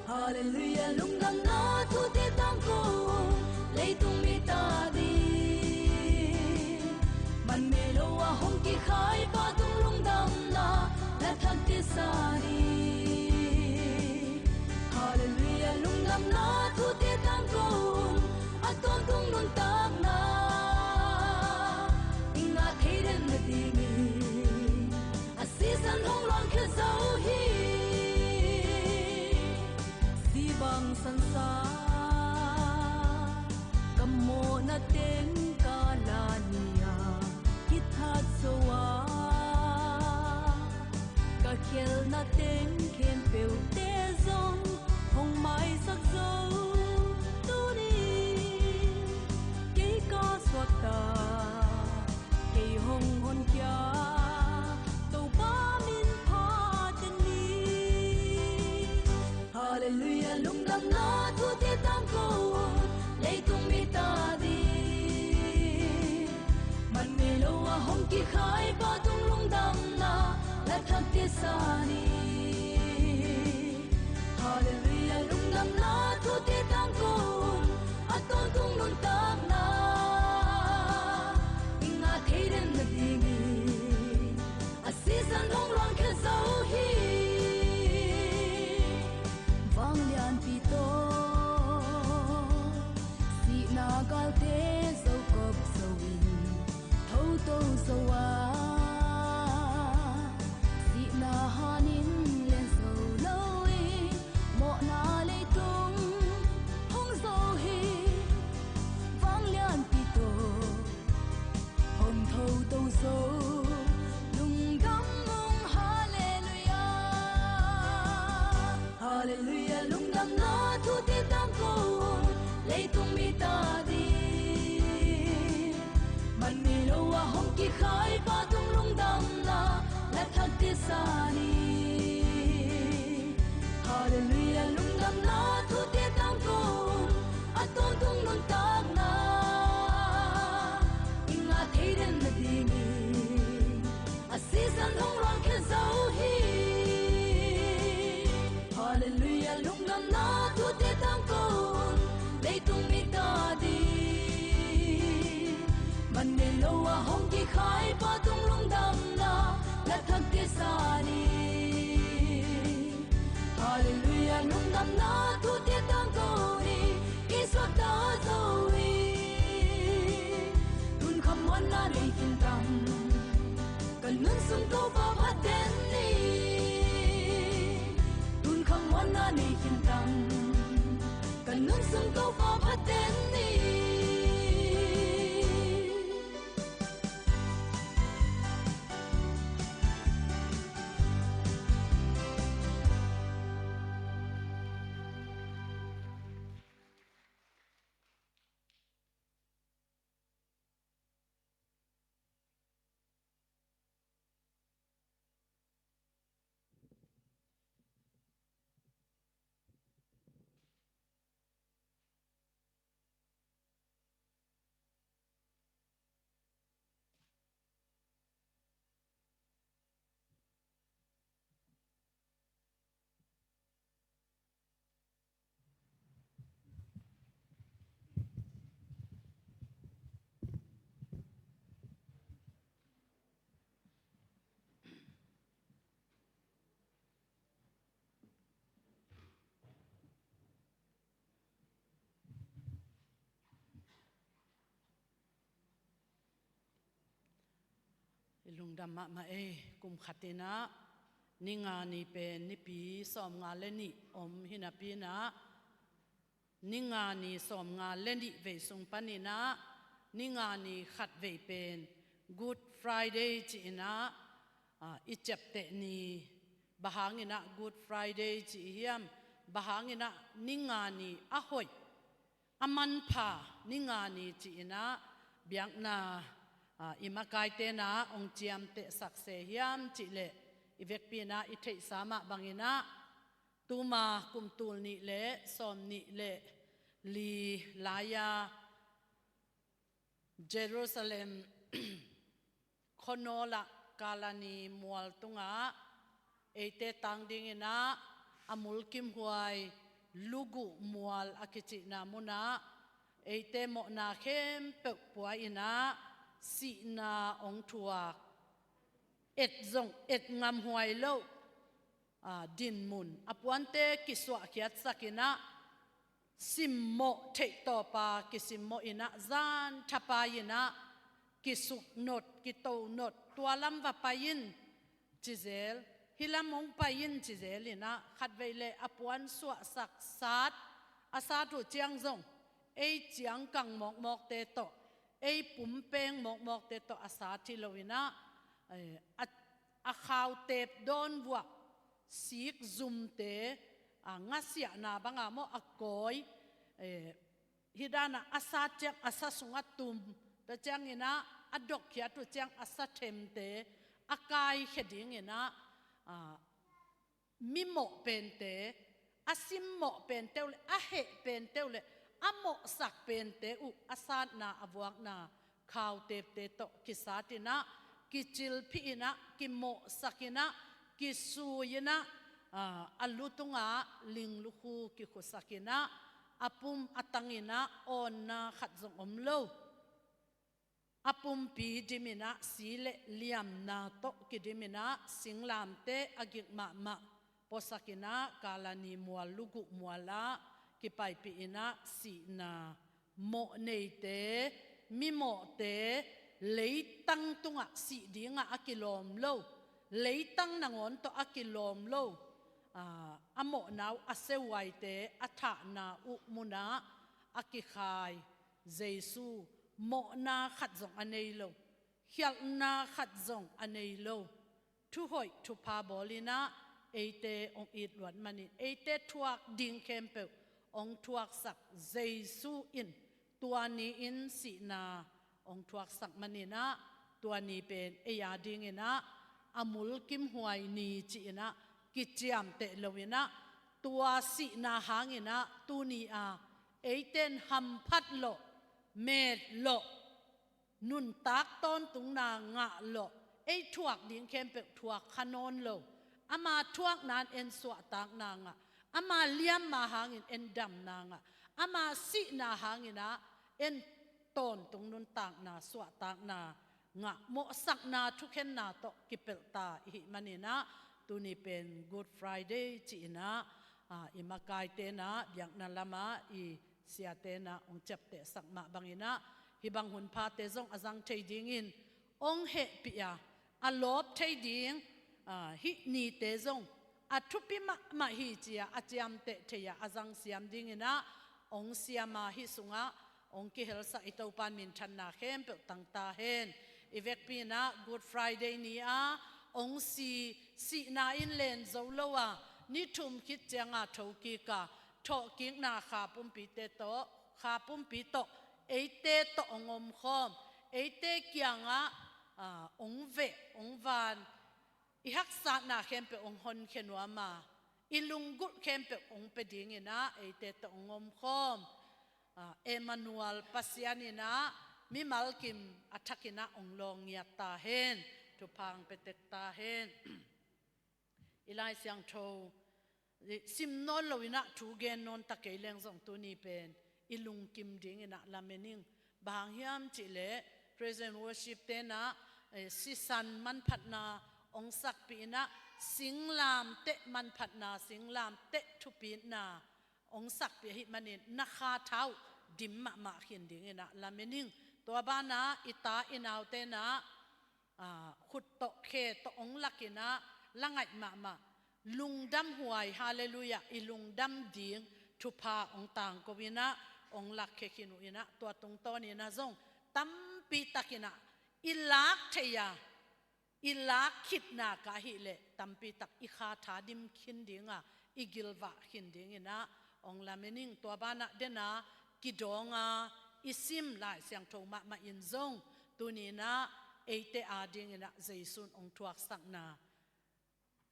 Halleluiah, lungdamna thute tangko un, leitung mi ta ding. Man ngei lo a hong kikhai pa tung lungdamna na thak kisa ni. Halleluiah, lungdamna thute tangko un, a tawntung nuntakna i ngah thei den nadingin a sisan hong luangkhia zo hi. Si bang sansa ka mawhna teng ka la ni-a kithat zo a, ka khialhna teng khempeuhte zong hong maisak zo. Tuni kei ka suakta, kei hong honkhia Topa min phat den ni. Halleluiah, lungdamna thute tangko un, leitung mi ta ding. Man ngei lo a hong kikhai pa tung lungdamna na thak kisa ni. Halleluiah, lungdamna thute tangko un, a tawntung nuntakna i ngah thei den nadingin a sisan hong luangkhia zo hi. Vanglianpi tawh sihna galte zo kop zo in, thoto zo a, sihna hanin len zo loin, mawhna leitung hong zo hi. Vanglianpi tawh hong thoto zo, lungdam ung, halleluiah. Halleluiah, lungdamna thute tangko un, leitung mi ta ding. Man ngei lo a hong kikhai pa tung lungdamna na thak kisa ni. Halleluiah, lungdamna thute tangko un, a tawntung nuntakna i ngah thei den nadingin a sisan hong luangkhia zo hi. Halleluiah, lungdamna thute tangko un, leitung mi ta ding. Man ngei lo a hong kikhai pa tung lungdamna na thak kisa ni. Halleluiah, lungdamna thute tangko un, i suakta zo hi. Tun khamuanna nei khin tam, ka nun sung Topa phat den ni. Tun khamuanna nei khin tam, ka nun sung Topa phat den ni. Lungdam mahmah ei. Kum khat in ah, ni nga ni pen nipi sawmnga le nih om hi napi in ah, ni nga ni sawmnga le nih vei sung panin ah, ni nga ni khat vei pen Good Friday ci-in ah, ah, i ciapteh ni. Bang hangin ah Good Friday ci hiam? Bang hangin ah ni nga ni a hoih, a manpha ni nga ni ci-in ah biakna, ah, i makaite in ah hong ciamtehsak se hiam cih leh, i vekpi in ah i theihsa mah bangin ah, tuma kum tul nih le sawmnih le li lai-a Jerusalem khuanawl ah Kalani mual tungah eite tang dingin ah, a mulkimhuai Luguh mual a kicihna munah eite mawhna khempeuh pua in ah, sihna hong thuak, et zong et ngamhuai loh, ah, dinmun, a puante kisuahkhiatsak in ah, simmawh theih tawpa kisimmawh in ah, zan thapai in ah, kisuknot, kitonot, tua lam va pai in ci zel, hih lam hong pai in ci zel in ah, khatvei le a puan suahsak sat, a sat uh ciang zong ei ciangkang mawkmawkte tawh, ei pumpeng mawkmawkte tawh a sat hi lo in ah, eh, a, a khautep dawn vuah, sik zumte, a, ngasiahna banga maw a kawi, eh, hih dan ah a sat ciang a sa sungah tum, tua ciangin ah a dokkhiat uh ciang a sa themte a kaikhia dingin ah, a, mimawh pente, a simmawh pente uh le a heh pente uh le a mawhsak pente uh a satna, a vuakna khautepte tawh kisat in ah, kicilphih in ah, kimawhsak in ah, kisui in ah, ah, a lu tungah ling lukhu kikhusak in ah, a pum a tang in ah awnna khat zong om lo. A pumpi dim in ah, si le liamna tawh kidim in ah, singlamteh a gik mahmah puasak in ah, Kalani mual, Luguh mual ah kipaipih in ah, sihna, mawhneite, mimawhte, leitang tungah sih dingah a kilawm lo, leitang nangawn tawh a kilawm lo, a, a mawhna uh a seuhuaite, a thahna uh munah a kikhai Jesu, mawhna khat zong a nei lo, khialhna khat zong a nei lo, thuhoih thupha bawl in ah eite hong it luat manin, eite thuak ding khempeuh hong thuaksak Jesu in, tua ni-in sihna hong thuaksak manin ah, tua ni pen ei a dingin ah a mulkimhuai ni ci-in ah kiciamteh lo in ah, tua sihna hangin ah tuni-a eite in hamphat lawh, met lawh, nuntak tawntungna ngah lawh, ei thuak ding khempeuh thuak kha nawn lo. Ama thuakna in en suahtakna ngah, ama liamma hangin en damna ngah, ama sihna hangin ah en tawntung nuntakna, suahtakna ngah, mawhsakna thukhenna tawh kipelhta i hih manin ah, tuni pen Good Friday ci-in ah, a, i makaite in ah biakna lamah i siate in ah hong ciaptehsak mah bangin ah, hih bang hunphate zong a zang thei dingin hong hehpih a, a lawp thei ding, a, hih nite zong a thupi mahmah hi ci-a a ciamteh thei-a a zang siam dingin ah hong siam a, hih sungah hong kihelsak i Topa in minthanna khempeuh tang ta hen. I vekpi in ah Good Friday ni-a hong si, sihna in len zo lo a, ni thum khit cianga thokik a, thawhkikna kha pumpite tawh, kha pumpi tawh, eite tawh hong omkhawm, eite kiangah, a, hong veh, hong van, i haksatna khempeuh hong honkhia nuam a, i lunggulh khempeuh hong pia dingin ah eite tawh hong omkhawm, a, Emmanuel Pasian in ah mimal kim a thakin ah hong lawngngiat ta hen. Thupha hong pia tek ta hen. I Lai Siangtho sim nawn lo in ah thu gen nawn ta kei leng zong tuni pen i lungkim dingin ah lamen ing. Bang hang hiam cih leh praise and worship te in ah, eh, sisan manphatna hong sakpih in ah, singlamteh manphatna, singlamteh thupitna hong sakpih ahih manin na kha tha uh dim mahmah khin dingin ah lamen ing. Tua banah i ta i naute in ah, ah, khut tawh khe tawh hong lakinah la ngaih mahmah, lungdam huai, halleluiah, i lungdam ding thupha hong tangko inah hong lakkhe khin uh inah, tua tungtawn inah zong tampi takinah i lak thei a, i lak khitna ka ahih leh tampi tak i kha tha dim khin dinga, i gilvah khin dinginah hong lamen ing. Tua banah dena kidawng a i sim Lai Siangtho mahmah in zong tuni inah eite adinginah Jesu in hong thuaksakna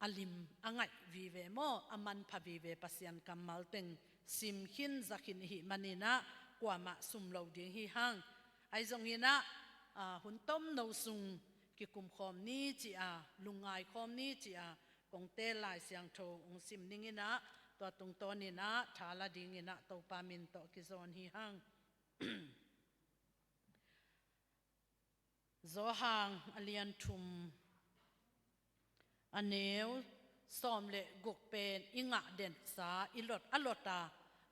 a lim a ngaih vive maw, a manpha vive Pasian kammal teng sim khin za khin i hih maninah kuamah sum lo ding hi hang. Ahi zonginah, ah, hun tomno sung kikum khawm ni ci-a, lungngai khawm ni ci-a, kongte Lai Siangtho hong sim ninginah, tua tungtawn inah tha la dinginah Topa min tawh kizawn hi hang. Johan a lian thum, a neu sawm le guk pen i ngah densa, i lot a lot a,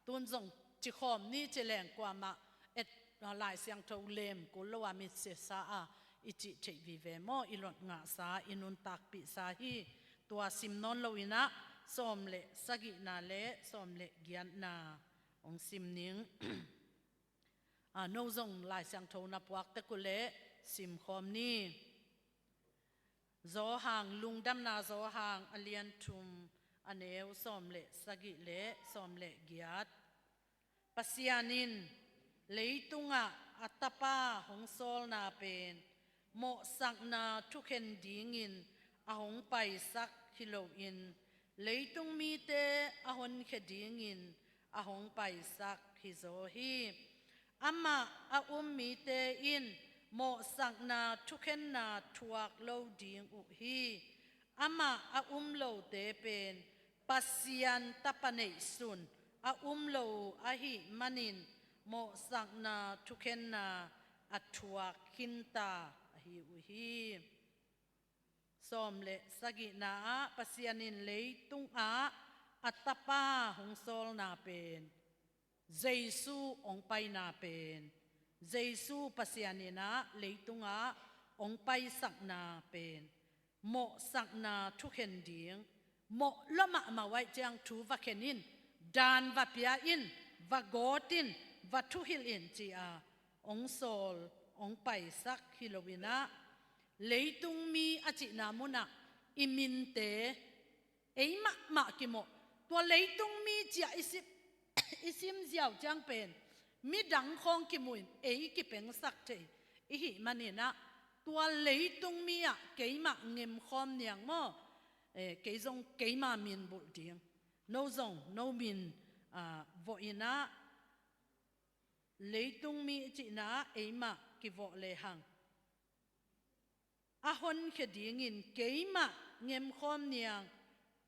tun zong ci khawm ni ci leng kuamah et, Lai Siangtho lem kul lo a, mi siasa a i cih theih vive maw, i lot ngahsa, i nuntakpihsa hi. Tua sim nawn loinah sawm le sagihna le sawm le giatna hong sim ning. Ah, no zong Lai Siangtho na puak tek uh leh sim khawm ni. Johan, Lungdamna Johan a lian thum, a neu sawm le sagih le sawm le giat. Pasian in leitungah a Tapa hong sawlna pen mawhsakna thukhen dingin a hong paisak hi loin, leitung mite a honkhia dingin a hong paisak hi zaw hi. Amah a um mite in mawhsakna thukhenna thuak lo ding uh hi. Amah a um lote pen Pasian Tapa neihsun a um lo ahih manin mawhsakna thukhenna a thuak khinta ahi uh hi. Sawm le sagihna ah, Pasian in leitungah a Tapa hong sawlna pen, Jesu hong paina pen, Jesu Pasian inah leitungah hong paisakna pen mawhsakna thukhen ding, mawh lua mahmah uh ahih ciang thu va khen in, dan va pia in, va gawt in, va thuhilh in ci-a hong sawl, hong paisak hi loinah, leitung mi a cihna munah i minte, ei mahmah kimawh. Tua leitung mi ci-a i sim, i sim ziau ciang pen midang khawng kimuhin ei kipengsak thei i hih maninah, tua leitung mi ah keimah ngemkhawm niang maw? Eh, kei zong keima min bulh ding, no zong no min, ah, vawh inah, leitung mi i cihna ah eimah kivawh lehang, a honkhia dingin keimah ngemkhawm niang,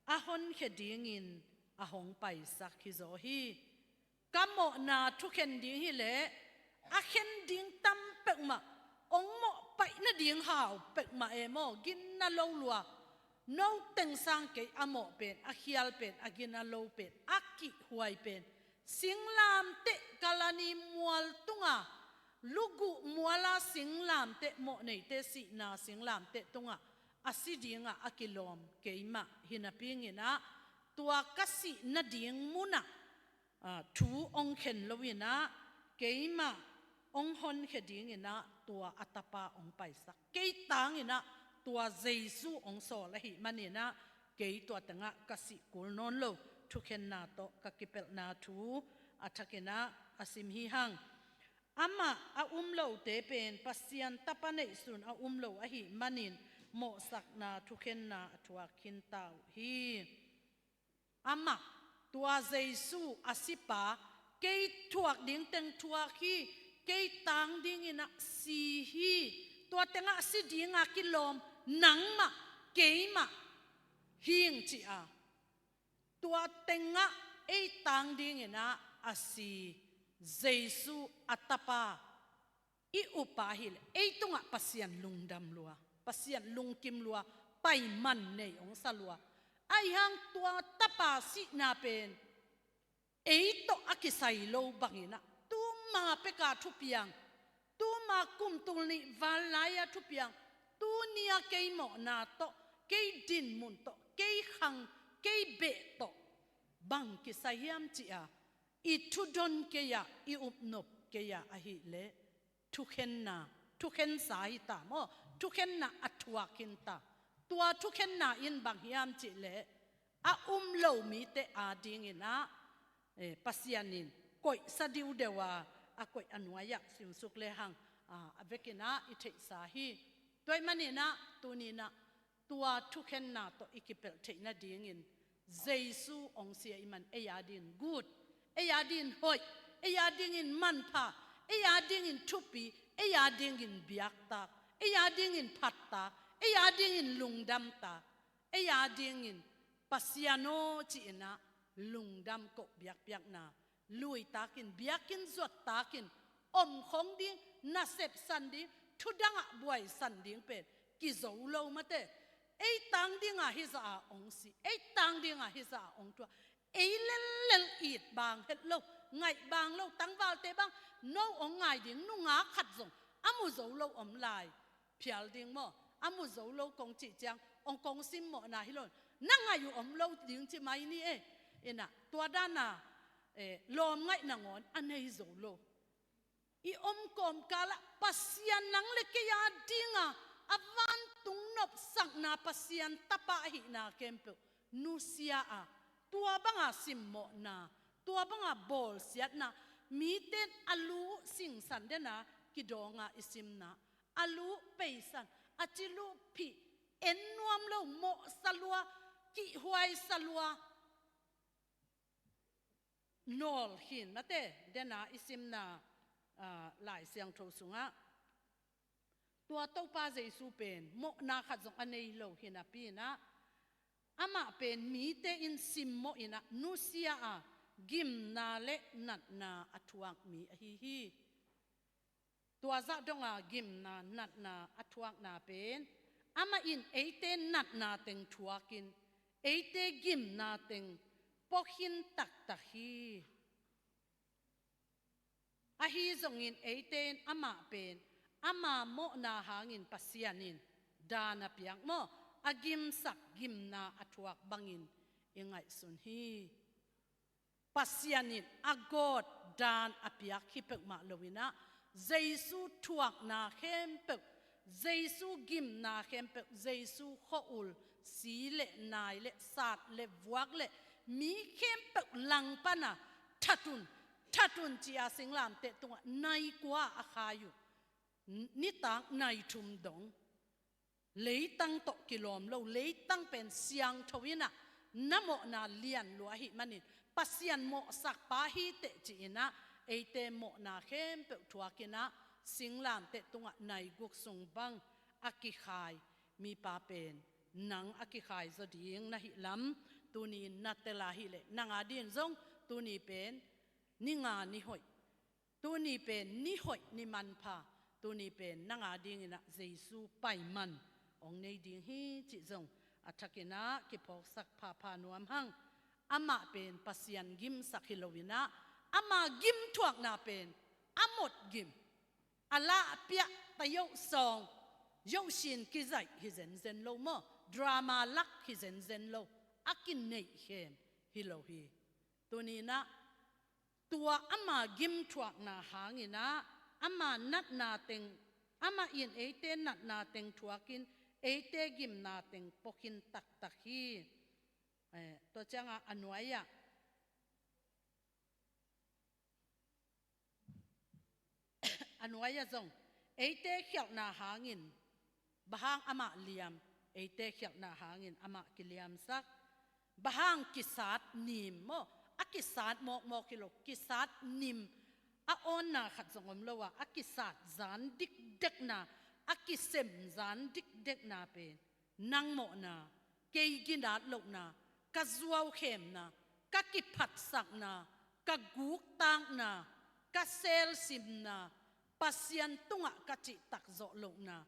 a honkhia dingin a hong paisak hi zaw hi. Ka mawhna thukhen ding hileh a khen ding tam peuhmah, hong mawh paih nading hau peuhmah e maw, ginna lo lua. No teng sang kei a mawh pen, a khial pen, a ginna lo pen, a kihhuai pen, singlamteh, Kalvari mual tunga, luguh muala singlamteh, mawhneite sihna singlamteh tungah a si dingah a kilawm keimah hi napi inah, tua ka sih nading munah, ah, thu hong khen loinah, keimah hong honkhia dinginah tua a Tapa hong paisak. Kei tanginah tua Jesu hong sawl ahih maninah, kei tua tengah ka sih kul nawn lo, thukhenna tawh ka kipelhna thu a thakinah a sim hi hang. Amah a um lote pen Pasian Tapa neihsun a um lo ahih manin mawhsakna thukhenna a thuak khinta uh hi. Amah, tua Jesu a sipa, kei thuak ding teng thuak hi, kei tang dinginah si hi, tua tengah si dinga kilawm nangmah, keimah hing ci-a, tua tengah ei tang dinginah a si Jesu a Tapa i upa hileh ei tungah Pasian lungdam lua, Pasian lungkim lua, paiman nei hong sa lua. Ahi hang tua Tapa sihna pen ei tawh a kisai lo banginah, tuma peka thupiang, tuma kum tul nih val lai-a thupiang, Tuni-a kei mawhna tawh, kei dinmun tawh, kei khang, kei beh tawh bang kisai hiam ci-a i thudon kei-ah, i upnop kei-ah ahileh thukhenna, thukhensa hi ta maw? Thukhenna a thuak khin ta. Tua thukhenna in bang hiam cihleh a um lo mite adingin ah, eh, Pasian in koihsa diudeu a, a koih a nuai-ah siusuk lehang, ah, a vekin ah i theihsa hi. Tua ahih manin ah tuni-in ah tua thukhenna tawh i kipelh theih nadingin Jesu hong si ahih man ei adingin gut, ei adingin hoih, ei adingin manpha, ei adingin thupi, ei adingin biaktak, ei adingin phattak, ei adingin lungdamtak, ei adingin Pasian aw ci-in ah lungdam koh biakpiakna, luitakin, biakinn zuattakin, omkhong ding, nasepsan ding, thudangah buaisan ding pen kizo lo mate. Ei tang dingah hizah a hong si, ei tang dingah hizah a hong thuak, ei lellel it bang het lo, ngaih bang lo, tangvalte bang no hong ngai ding nungak khat zong a mu zo lo om lai. Phial ding maw? A mu zo lo kong cih ciang hong kong simmawhna hi lo, na ngaih uh om lo ding ci mai ni e. Inah tua dana, eh, lawm ngaih nangawn a nei zo lo. I om kawmkalah Pasian nang le kei adinga a vantung nopsakna, Pasian Tapa ahihna khempeuh nusia a, tua banga simmawhna, tua banga bawlsiatna, mite in a lu singsan dena kidawnga i simna, a lu peisan, a ci lu phih, en nuam lo, mawhsa lua, kihhuaisa lua, nawl khin mate, dena i simna, ah, Lai Siangtho sungah tua Topa Jesu pen mawhna khat zong a nei lo hi napi-in ah, amah pen mite in simmawh in ah nusia a, gimna le natna a thuak mi ahi hi. Tua zah donga gimna, natna a thuakna pen amah in eite natna teng thuakin, eite gimna teng pua khin taktak hi. Ahi zongin eite in amah pen ama mawhna hangin Pasian in daan a piak maw, a gimsak gimna a thuak bangin i ngaihsun hi. Pasian in a gawt daan a piak hi peuhmah lo-in ah, Jesu thuakna khempeuh, Jesu gimna khempeuh, Jesu khua-ul, si le nai le sat le vuak le mi khempeuh langpana that un, that un ci-a singlamteh tungah nai kua a khai uh. N-, nitak nai thum dong. Leitang tawh kilawm lo, leitang pen siangtho in ah na mawhna lian lua ahih manin, Pasian mawhsakpa hi teh ci-in ah, eite mawhna khempeuh thuakin ah, singlamteh tungah nai guk sung bang a kikhai mipa pen nang a kikhai zaw ding na hih lam, tuni-in na tel a hileh nang adingin zong tuni pen ni nga ni hoih, tuni pen ni hoih ni manpha, tuni pen nang adingin ah Jesu paiman hong nei ding hi cih zong a thakin ah kiphawksak phapha nuam hang. Amah pen Pasian gimsak hi lo-in ah, ama gimthuakna pen a mot gim, a lahpiah ta yohsawng, yohsin kizaih hi zenzen lo maw, drama lak hi zenzen lo, a kineihkhem hi lo hi. Tuni-in ah tua ama gimthuakna hangin ah, ama natna teng, amah in eite natna teng thuakin, eite gimna teng pua khin taktak hi. Eh, tua ciangah a nuai-ah, a nuai-ah zong eite khialhna hangin, bang hang amah liam, eite khialhna hangin amah kiliamsak. Bang hang kisat nim maw, a kisat mawkmawk hi lo, kisat nim, a awnna khat zong om lo a, a kisat zan dikdekna, a kisem zan dikdekna pen nang mawhna, kei ginat lohna, ka zuaukhemna, ka kiphatsakna, ka guktakna, ka selsimna, Pasian tungah ka cihtak zawh lohna,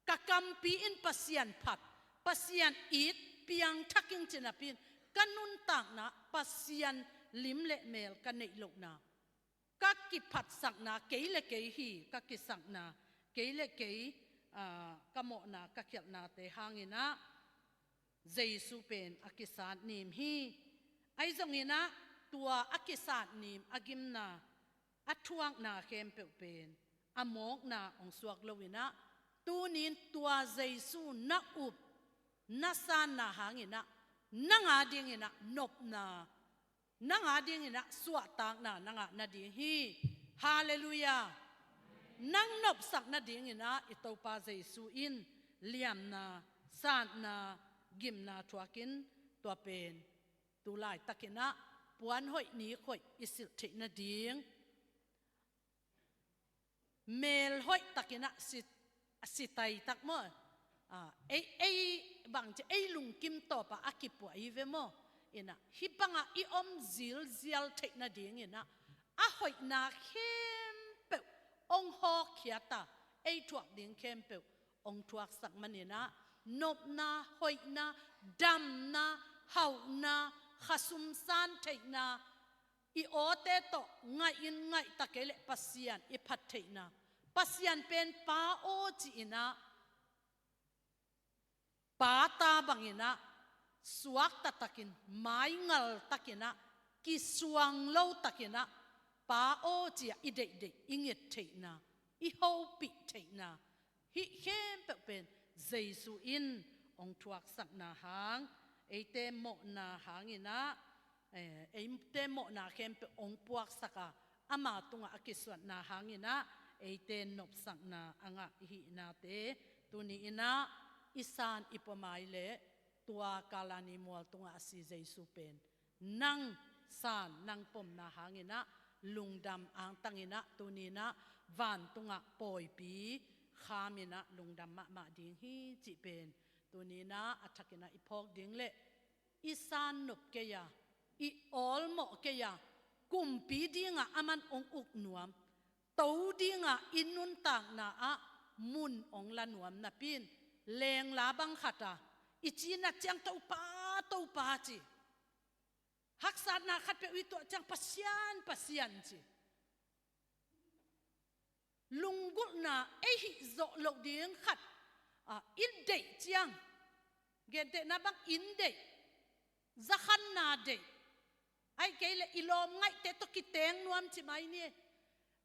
ka kampi in Pasian phat, Pasian it piangthak ing ci napi-in, ka nuntakna Pasian lim le mel ka neih lohna, ka kiphatsakna, kei le kei hi ka kisakna, kei le kei, ah, ka mawhna, ka khialhnate hangin ah Jesu pen a kisat nim hi. Ahi zongin ah tua a kisat nim, a gimna, a thuakna khempeuh pen a mawkna hong suak loin ah, tuni-in tua Jesu na up, na sanna hangin ah nang a dingin ah nopna, nang a dingin ah suahtakna na ngah nading hi. Halleluiah. Nang nopsak nadingin ah i Topa Jesu in liamna, satna, gimna thuakin, tua pen tu laitakin ah puan hoih, nik hoih i silh theih nading, mel hoih takin ah si, a si taitak maw? Ah, ei, ei bangci, ei lungkim tawpah a kipuah hi ve maw? In ah hih bangah i om zilzial theih nadingin ah a hoihna khempeuh hong hawkkhiat a, ei thuak ding khempeuh hong thuaksak manin ah, nopna, hoihna, damna, hauhna, khasum san theihna, i awte tawh ngaih in ngaih ta kei leh Pasian i phat theihna, Pasian pen Pa aw ci-in ah, pa ta bangin ah suakta takin, maingal takin ah, kisuang lo takin ah, Pa aw ci-a i deihdeih i nget theihna, i hopih theihna, hih khempeuh pen Jesu in hong thuaksakna hang, eite mawhna hangin ah, eh, eite mawhna khempeuh hong puaksak a, ama tungah a kisuanna hangin ah eite nopsakna a ngah i hihnate, tuni-in ah i san i pom a hih leh tua Kalvari mual tungah a si Jesu pen nang san, nang pomna hangin ah lungdam angtangin ah, tuni-in ah vantungah pawipi khamin ah lungdam mahmah ding hi cih pen tuni-in ah a thakin ah i phawk ding leh, i san nop kei a, i awlmawh kei a, kumpi dingah aman hong uk nuam, to dingah i nuntakna ah mun hong la nuam napi-in, lengla bang khat a, i cinat ciang Topa, Topa ci. Haksatna khatpeuh i tuah ciang Pasian, Pasian ci. Lunggulhna ei hih zawh loh ding khat, ah, i deih ciang, gentehna bang inn deih, zakhanna deih, ahih kei leh i lawm ngaihte tawh kiteng nuam ci mai ni.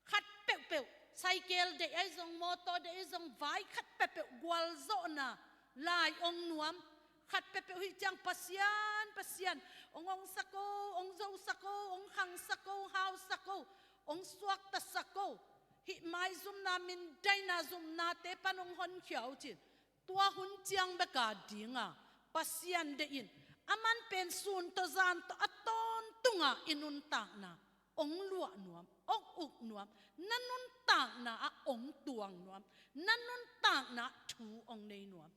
Khat peuhpeuh, cycle deih ahi zong, mawtaw deih ahi zong, vai khat peuhpeuh gualzawhna lai hong nuam. Khat peuhpeuh hih ciang Pasian, Pasian, hong hongsak o, hong zosak o, hong khangsak o, hong hausak o, hong suaktasak o. Hih maizumna, mindaina zumnate pan hong honkhia o cin. Tua hun ciang bek a ding a, Pasian deih in, aman pen sun tawh zan tawh a tawntungah i nuntakna hong luah nuam, hong uk nuam, na nuntakna ah hong tuang nuam, na nuntakna ah thu hong nei nuam.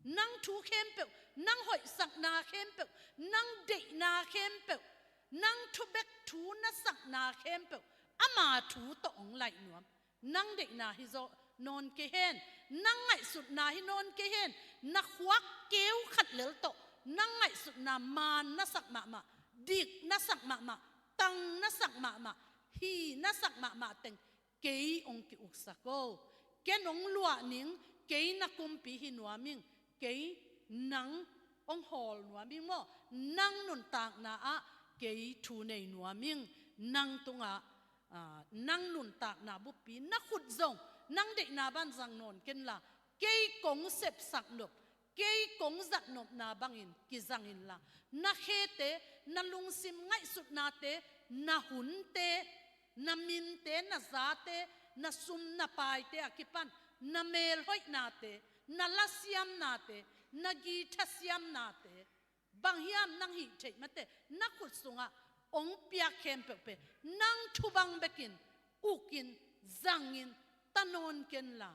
Nang thu khempeuh, nang hoihsakna khempeuh, nang deihna khempeuh, nang thu bek thu na sakna khempeuh, ama thu tawh hong laih nuam. Nang deihna hi zawh nawn kei hen, nang ngaihsutna hi nawn kei hen, na khuak keu khat lel tawh nang ngaihsutna maan na sak mahmah, dik na sak mahmah, tang na sak mahmah, hi na sak mahmah teng kei hong ki-uksak o. Ken hong luah ning, kei na kumpi hi nuam ing, kei nang hong hawl nuam ing maw, nang nuntakna ah kei thu nei nuam ing, nang tungah, ah, nang nuntakna buppi na khut zong, nang deihna bang zang nawn kenla, kei kong sepsak nop, kei kong zat nopna bangin kizang inla, na khete, na lungsim ngaihsutnate, na hunte, na minte, na zate, na sum na paite a kipan, na melhoihnate, na lasiamnate, na githa siamnate, bang hiam nang hih theih mateh na khut sungah hong piak khempeuh pen nang thu bang bekin ukin, zangin, ta nawn kenla,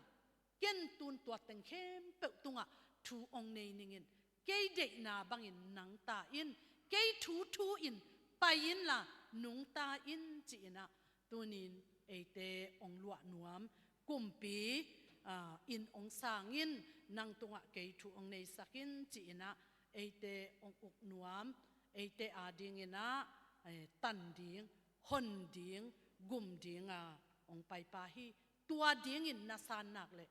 ken tun tua teng khempeuh tungah thu hong nei ningin, kei deihna bangin nang ta in, kei thu thu in pai inla, nungta in ci-in ah, tunin eite hong luah nuam, kumpi, ah, in hong sang in, nang tungah kei thu hong neisak in ci-in ah, eite hong uk nuam, eite adingin ah, eh, tan ding, hon ding, gum ding a hong paipa hi. Tua dingin na san nak leh,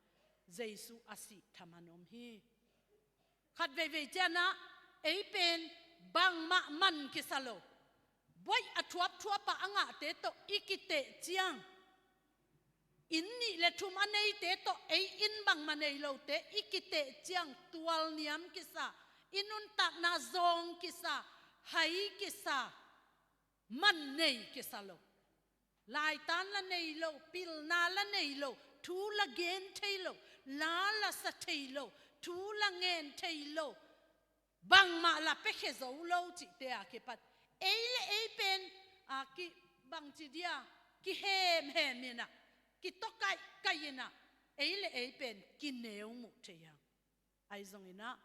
Jesu a sih thaman om hi. Khat veivei cianah ei pen bangmah man kisa lo. Buaih a thuapthuap a a ngahte tawh i kiteh ciang, inn nih le thum a neite tawh ei inn bangmah nei lote i kiteh ciang tualniam kisa, i nuntakna zawng kisa, hai kisa, man nei kisa lo. Laitan la nei lo, pilna la nei lo, thu la gen thei lo, la la sa thei lo, thu la ngen thei lo, bangmah la piakhia zo lo cihte a kipat ei le ei pen a ki bangci dia, kihemhem inah, kitawkaihkaih inah, ei le ei pen kineu muh thei hang. Ahi zonginah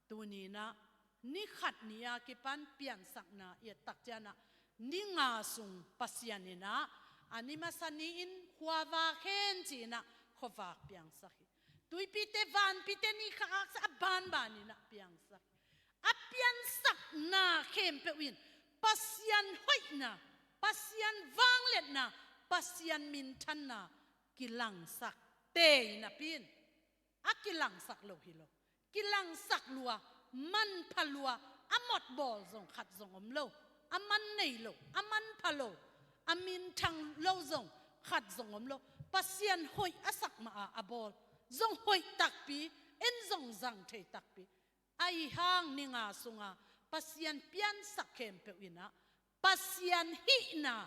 tuninah ni khat ni a kipan piansakna i et tak cianah ni nga sung Pasian inah a ni masa ni-in khuavak hen ci-inah khuavak piangsak hi. Tuipite vanpite ni kha aksa a banban inah piangsak hi. A piansakna khempeuh in Pasian hoihna, Pasian vangliatna, Pasian minthanna kilangsak tei napi in a kilangsak lo hi lo. Kilangsak lua, manpha lua, a mawtbawl zong khat zong om lo, a man nei lo, a manpha lo, a minthang lo zong khat zong om lo. Pasian hoih a sak mah a a bawl zong hoih takpi, en zong zang thei takpi. Ahi hang ni nga sunga Pasian piansak khempeuh inah Pasian hihna,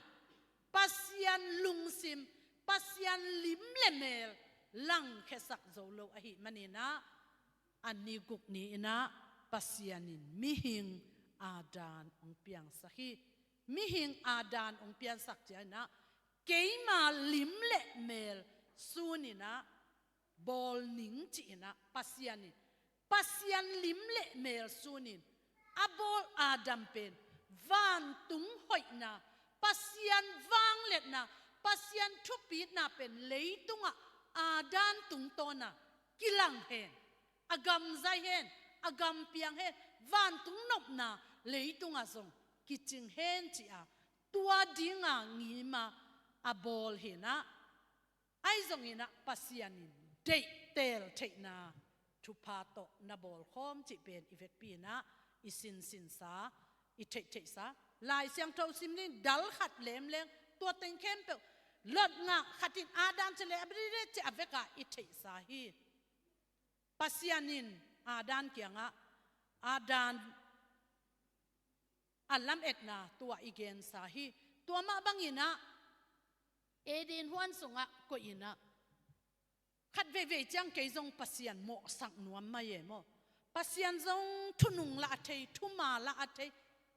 Pasian lungsim, Pasian lim le mel langkhiasak zo lo ahih maninah a ni guk ni inah Pasian in mihing Adam hong piangsak hi. Mihing Adam hong piansak cianginah keima lim le mel sun inah bawl ning ci-inah Pasian in, Pasian lim le mel sun in a bawl Adam pen vantung hoihna, Pasian vangliatna, Pasian thupitna pen leitungah Adam tungtawna kilang hen, a gam zai hen, a gam piang hen, vantung nopna leitungah zong kicing hen ci-a tua dinga ngima a bawl hinah. Ahi zonginah Pasian in deihtel theihna thupha tawh na bawlkhawm cih pen i vekpi inah i sinsinsa, i theihtheihsa. Lai Siangtho sim ning dal khat lemleng tua teng khempeuh Lot ngah khat in Adam ci le Abimelek ci a vekah i theihsa hi. Pasian in Adam kiangah Adam a lametna tua i gensa hi. Tua mah banginah Eden huan sungah koihinah khat veivei ciang kei zong Pasian mawhsak nuam mai e maw? Pasian zong thunung lah a thei, thuma lah a thei,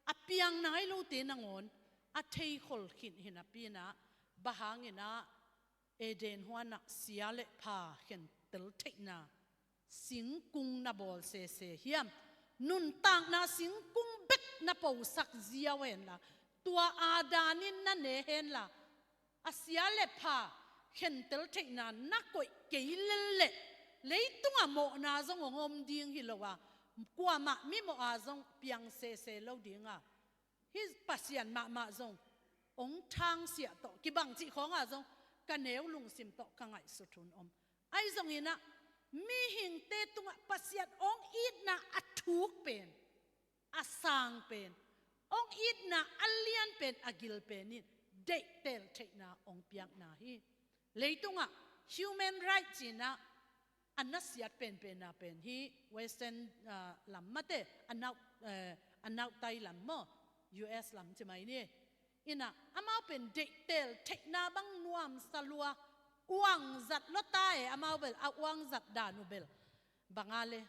a piang nai lote nangawn a thei khol khin hi napi inah, bang hanginah Eden huanah sia le pha khentel theihna singkung na bawl sese hiam? Nuntakna singkung bek na posak ziau henla, tua Adam in na ne henla, a sia le pha khentel theihna na koih kei lelleh leitungah mawhna zong hong om ding hi lo a, kuamah mimawh a zong piang sese lo dinga, hih Pasian mahmah zong hong thangsiah tawh kibang cih khawngah zong ka neu lungsim tawh ka ngaihsut hun om. Ahi zonginah mihingte tungah Pasian hong itna a thuk pen, a sang pen, hong itna a lian pen, a gil pen in deihtel theihna hong piakna hi. Leitungah human right cinah a nasiat penpenna pen hi. Western, ah, lam mate, a nau, eh, a nautai lam maw, U S lam ci mai ni. Inah amau pen deihtel theihna bang nuamsa lua, uangzat lua ta e, amau bel a uangzat dan uh bel banga le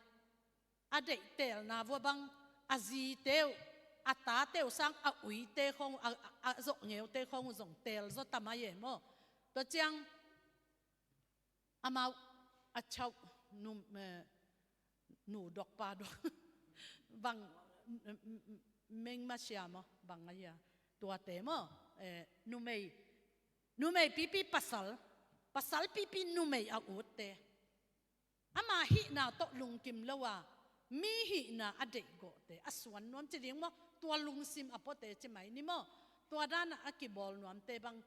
a deihtelna vua bang a zite uh, a tate uh sang a uite khawng uh, a, a, a zawh ngeute khawng uh zong tel zaw ta mai e maw? Tua ciang amau a chauh nu, eh, nu dok pa dok bang, mm, mm, mm, meng ma sia maw, bang a hia, tuate maw, eh, numei, numei pipi pasal, pasal pipi numei a utte. Ama hihna tawh lungkim lo a, mi hihna a deihgawhte a suan nuam ci ding maw? Tua lungsim a puate ci mai ni maw? Tua danah a kibawl nuamte bang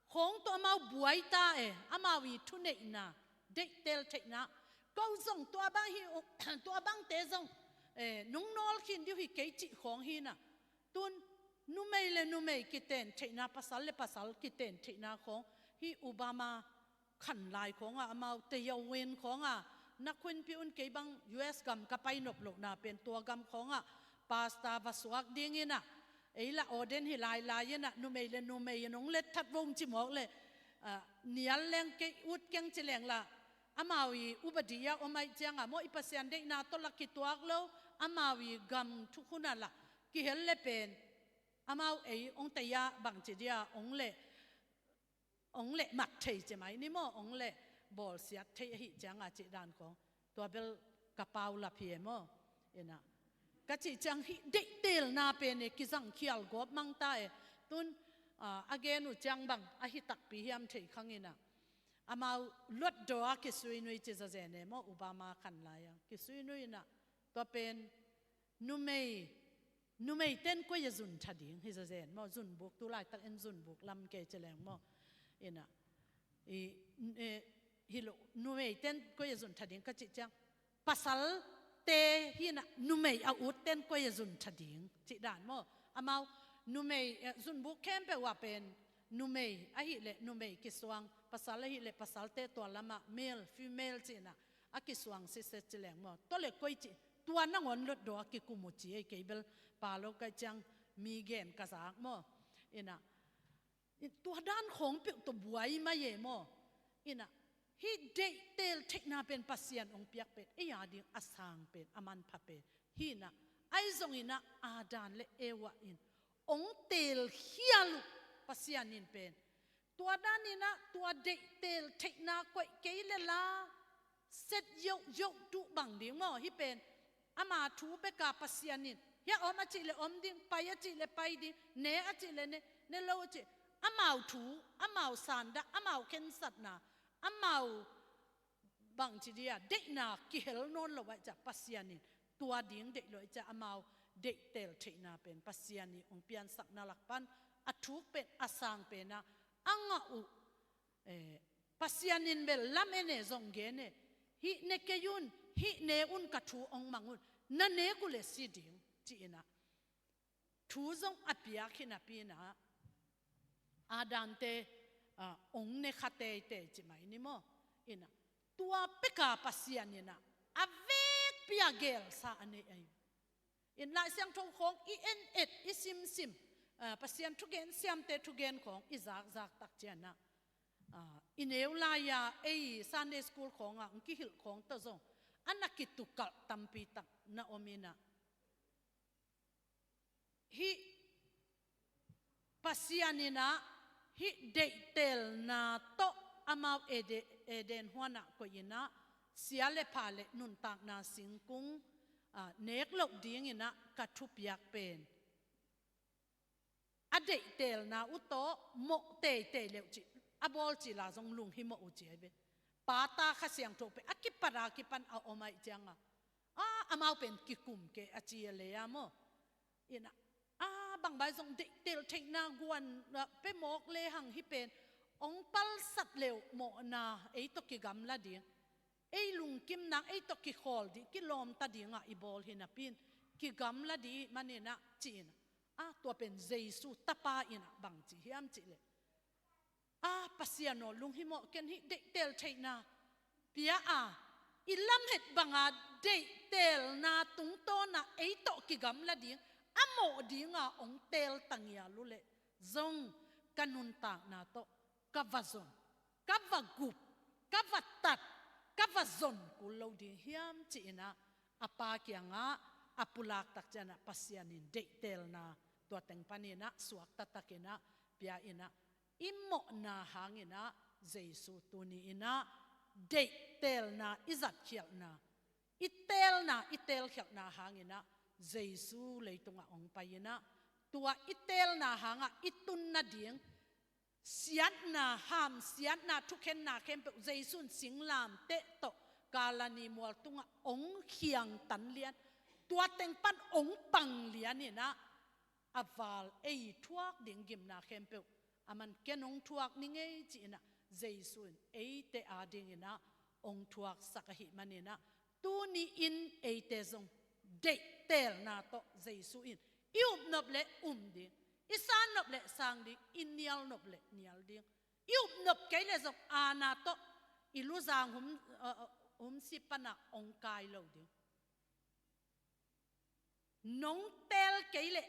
khawng tawh amau buai ta e, amau i thuneihna, deihtel theihna, Ko zong tua bang hi, tua bangte zong, eh, nong nawl khin dih uh hi kei cih khawng hi na. Tun, numei le numei kiten theihna, pasal le pasal kiten theihna khawng, hih Obama khan lai khawngah, amau te yau win khawngah, na khunpi un kei bang U S gam ka pai nop lohna pen tua gam khawngah, pastor va suak dingin ah, ei la ordain hi lailai in ah, numei le numei in hong let that vong ci mawk le, ah, nial leng kei ut keng ci leng la, amau i upadi a om aih ciangah maw, i Pasian deihna tawh la kituak lo, amau i gam thukhun ah la kihel le pen, amau ei hong tei a bang ci dia, hong le, hong le mat thei ci mai ni maw, hong le bawlsiat thei ahi ciangah cih dan khawng. Tua bel ka pau lap hi e maw. Ina. Ka cih ciang hih deihtelna pen e kizang khial gawp mang ta e. Tun, ah, a gen uh ciang bang, ahi takpi hiam thei khang ina. Amau luatdaw a kisuinui ci zazen e maw, Obama khan lai a. Kisuinui ina. Tua pen, numei, numei ten koi a zun tha ding, hi zazen maw, zunbuk, tu laitak in zunbuk lam kei ci leng maw. Ina. I, e, hi lo, numei ten koi a zun tha ding ka cih ciang. Pasal te hi na, numei a ut ten koi a zun tha ding, cih dan maw. Amau, numei, eh, zunbuk khempeuh ah pen, numei, ahih leh numei kisuang, pasal ahih leh pasal te tua lamah, male, female cihna, a kisuang siset ci leng maw. Tua le koi ci, tua nangawn luatdaw a kikum uh ci ei kei bel, pa lo ka ciang mi gen ka zak maw. Ina, tua dan khawng peuh tawh buai mai e maw. Ina, hih deihtel theihna pen Pasian hong piak pen, ei a ding a sang pen, a manpha pen. Hi na, ahi zong ina, Adam le Eva in hong telkhial uh Pasian in pen. Tua dan ina, tua deihtel theihna koih kei le la, set yohyoh duh bang ding maw, hih pen. Ama thu beka Pasian in, hiah om a cih le om ding, pai a cih le pai ding, ne a cih le ne, ne lo a cih. Amau thu, amau sandah, amau khensatna, amau bang ci dia, deihna kihel nawn lo aih ciah Pasian in, tua ding deih lo aih ciah amau deihtel theihna pen Pasian in hong piansakna lak pan, a thuk pen, a sang pen a, a ngah uh, eh, Pasian in bel lam en e zong gen e, hih ne kei un, hih ne un ka thu hong mang un, na nek uh le si ding, ci ina. Thu zong a piak hi napi ina, Adam te, ah, hong ne kha teitei ci mai ni maw. Ina, tua peka Pasian ina, a vekpi a gelsa a nei ahi. In Lai Siangtho khawng i en et, i simsim, ah, Pasian thugen siamte thugen khawng i zakzak tak ciangah, ah, i neu lai-a ei Sunday school khawngah hong kihilh khawng tawh zong a na kitukalh tampi tak na om ina. Hih Pasian ina, hih deihtelna tawh amau Ede-, Eden huanah koih ina, sia le pha le nuntakna singkung, ah, nek loh ding ina ka thupiak pen. A deihtelna uh tawh mawh teitei leuh cih, a bawl cila zong lunghimawh uh ci ahi ve. Pa, Ta, Kha Siangtho pen a kipat a kipan a om aih ciangah, a, amau pen kikum kei a ci a lei a maw. Ina, a, bangbai zong deihtel theihna guan, ah, pe mawk lehang hih pen hong palsat leuh mawhna ei tawh kigamla ding, ei lungkim nang ei tawh kikhawl ding, kilawmta dingah i bawl hi napi in kigamla ding man ina ci ina. A, tua pen Jesu Tapa ina bang ci hiam cih leh, a, Pasian aw, lunghimawh ken, hih deihtel theihna pia a, i lamhet banga deihtelna tungtawna ei tawh kigamla ding, a mawh dinga hong tel ta ngial uh leh zong ka nuntakna tawh ka va zon, ka va gup, ka va tat, ka va zon kul lo ding hiam ci ina, a pa kiangah a pulak tak ciangah Pasian in deihtelna tua teng pan ina suakta tak ina pia ina, i mawhna hang ina Jesu tuni ina deihtelna i zatkhialhna, i teelna, i teelkhialhna hang ina Jesu leitungah hong pai ina, tua i teelna hangah i tun nading siatna, hamsiatna, thukhenna khempeuh Jesu in singlamteh tawh Kalvari mual tungah hong khiangtan lian, tua teng pan hong pang lian ina, a val ei thuak ding gimna khempeuh aman ken hong thuak ning ei ci ina, Jesu in eite a ding ina hong thuaksak ahih maninah, tuni-in eite zong deihtelna tawh Jesu in i upnop le um ding, i sannop le sang ding, i nialnop le nial ding, i upnop kei le zong aana tawh i luzang hum, uh, uh, humsi pana hong kai lo ding. Nong teel kei le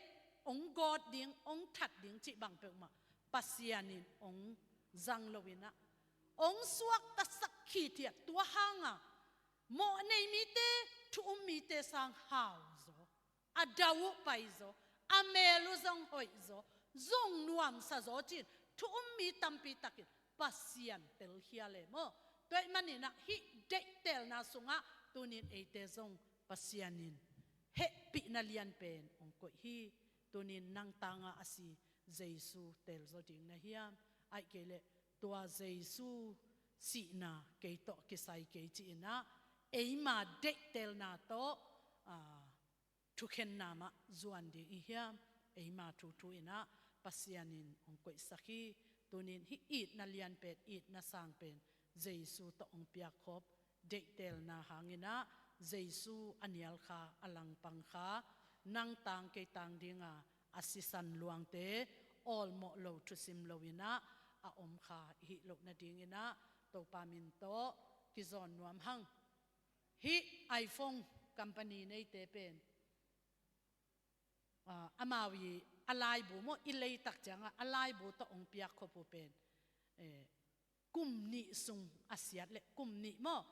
hong gawt ding, hong that ding cih bang peuhmah Pasian in hong zang loinah, hong suaktasak khithiat tua hanga mawh nei mite, thu um mite sang hau zaw, a dau uh pai zaw, a mel uh zong hoih zaw, zong nuamsa zaw cin thu um mi tampi takin Pasian telkhia le maw. Tua ahih maninah hih deihtelna sungah tunin eite zong Pasian in hehpihna lianpen hong koih hi. Tunin nang tanga a si Jesu telzaw ding na hiam? Ahih kei leh tua Jesu sihna kei tawh kisai kei ci-inah eima deihtelna tawh, ah, thukhenna mah zuan ding i hiam? Eima thuthu inah Pasian in hong koihsak hi. Tunin hih itna lianpen, itna sangpen Jesu tawh hong piakkhop deihtelna hanginah Jesu a nialkha, a langpangkha, nang tang kei tang dinga a sisan luangte awlmawh lo, thusim loinah a omkha i hih loh nadinginah Topa min tawh kizawn nuam hang. Hih iPhone company neite pen, ah, amau i a laibu maw, i leitak ciangah a laibu tawh hong piakkhop uh pen, eh, kum nih sung a siat le, kum nih maw,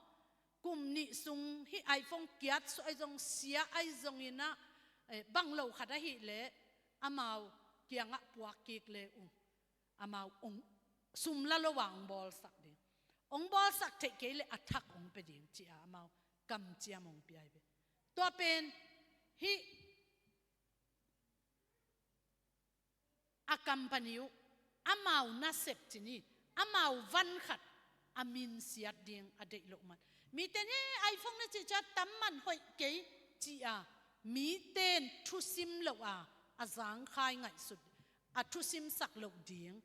kum nih sung hih iPhone kiat suah ahi zong, sia ahi zonginah, eh, bang lo khat ahih leh amau kiangah puak kik le uh, amau hong sum la lo a hong bawlsak ding. Hong bawlsak theih kei le a thak hong pia ding ci-a amau kamciam hong pia hi ve. Tua pen hih a company uh amau nasep cin hi, amau van khat a minsiat ding a deih loh man. Mite in iPhone na cih ciang tam man, hoih kei ci-a mite in thusim loh a, a zangkhai ngaihsut, a thusimsak loh ding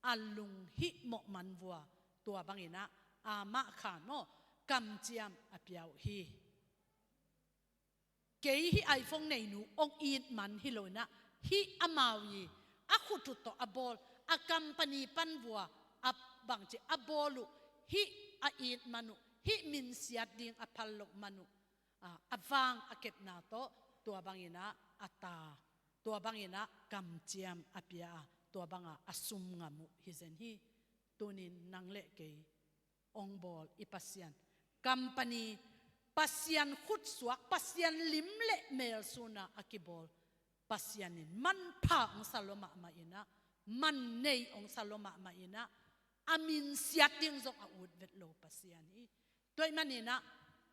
a lunghimawh man vua, tua banginah amah khan maw, kamciam a pia uh hi. Kei hih iPhone neinu hong it man hi loinah, hih amau i a khut uh tawh a bawl, a company pan vua a bangci a bawl uh, hih a it man uh, hih minsiat ding a phal loh man uh, a, a vang a kepna tawh tua banginah a ta, tua banginah kamciam a pia a, tua banga a sum ngam uh hi zen hi. Tunin nang le kei hong bawl i Pasian, company, Pasian khutsuak, Pasian lim le mel suna a kibawl Pasian in manpha hong sa lua mahmah inah, man nei hong sa lua mahmah inah, a minsiat ding zong a ut vet lo Pasian hi. Tua ahih maninah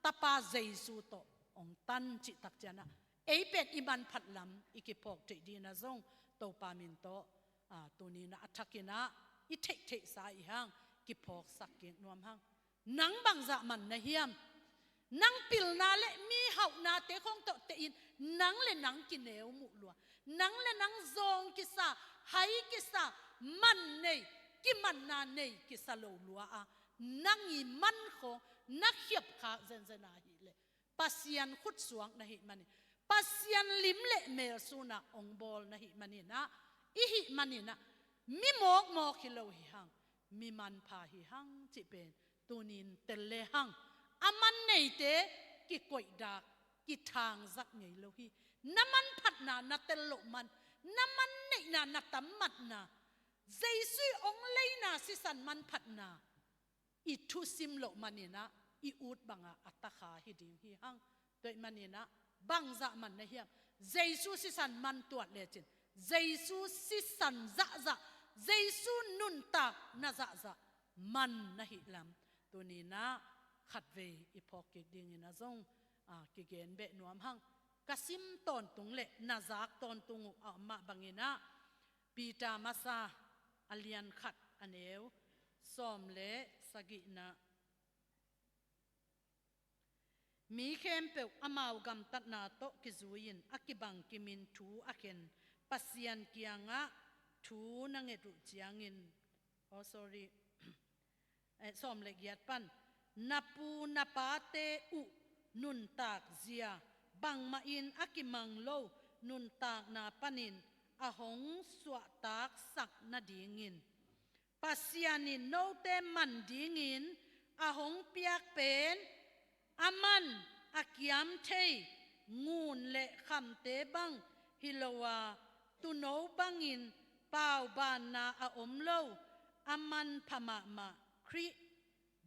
Tapa Jesu tawh hong tan cih tak cianah ei pen i manphat lam i kiphawk theih dinah zong Topa min tawh, ah, tuninah a thakinah i theihtheihsa i hang kiphawksak kik nuam hang. Nang bangzah man na hiam? Nang pilna le mi hauhnate khong tawh tehin nang le nang kineu muh lua, nang le nang zawng kisa, hai kisa, man nei, kimanna nei kisa lo lua a, nang i man khong na khiapkhak zenzen ahih leh Pasian khutsuak na hih manin, Pasian lim le mel suna hong bawl na hih maninah, i hih maninah mi mawkmawk hi lo hi hang, mi manpha hi hang cih pen tunin tel le hang. A man neite kikoihdak, kithangzak ngei lo hi. Na manphatna na tel loh man, na man neihna na tam matna, Jesu i hong leina sisan manphatna i thusim loh maninah i ut banga a takha hi ding hi hang. Tua ahih maninah bangzah man na hiam? Jesu sisan man tuat lecin, Jesu sisan zahzah, Jesu nuntakna zahzah man na hih lam tuninah khatvei i phawk kik dinginah zong, ah, kigen beh nuam hang. Ka sim tawntung le na zak tawntung uh a om mah banginah Peter masa a lian khat a neu sawm le sagihna. Mi khempeuh amau gamtatna tawh kizui-in a kibang kimin thu a khen Pasian kiangah thu na nget uh ciangin, oh, sorry, eh, sawm le giat pan, na pu na pate uh nuntakzia, bangmah in a kimang lo nuntakna panin a hong suahtaksak nadingin Pasian in note man dingin a hong piak pen, a man a kiam thei ngun le khamte bang hi lo a, tuuno bangin paubaanna a om lo, a manpha mahmah Khrih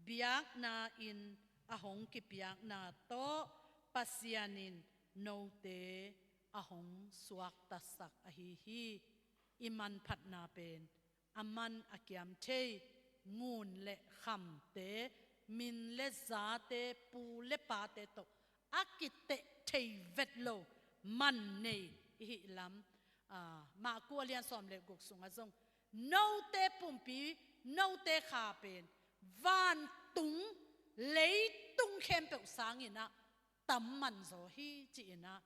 biakna in a hong kipiakna tawh Pasian in note a hong suaktasak ahi hi. I manphatna pen a man a kiam thei ngun le khamte, min le zate, pu le pate tawh a kiteh thei vet lo man nei i hih lam, aa, Marku a lian sawm le guk sungah zong note pumpi, note kha pen vantung leitung khempeuh sangin ah tam man zaw hi ci-in ah,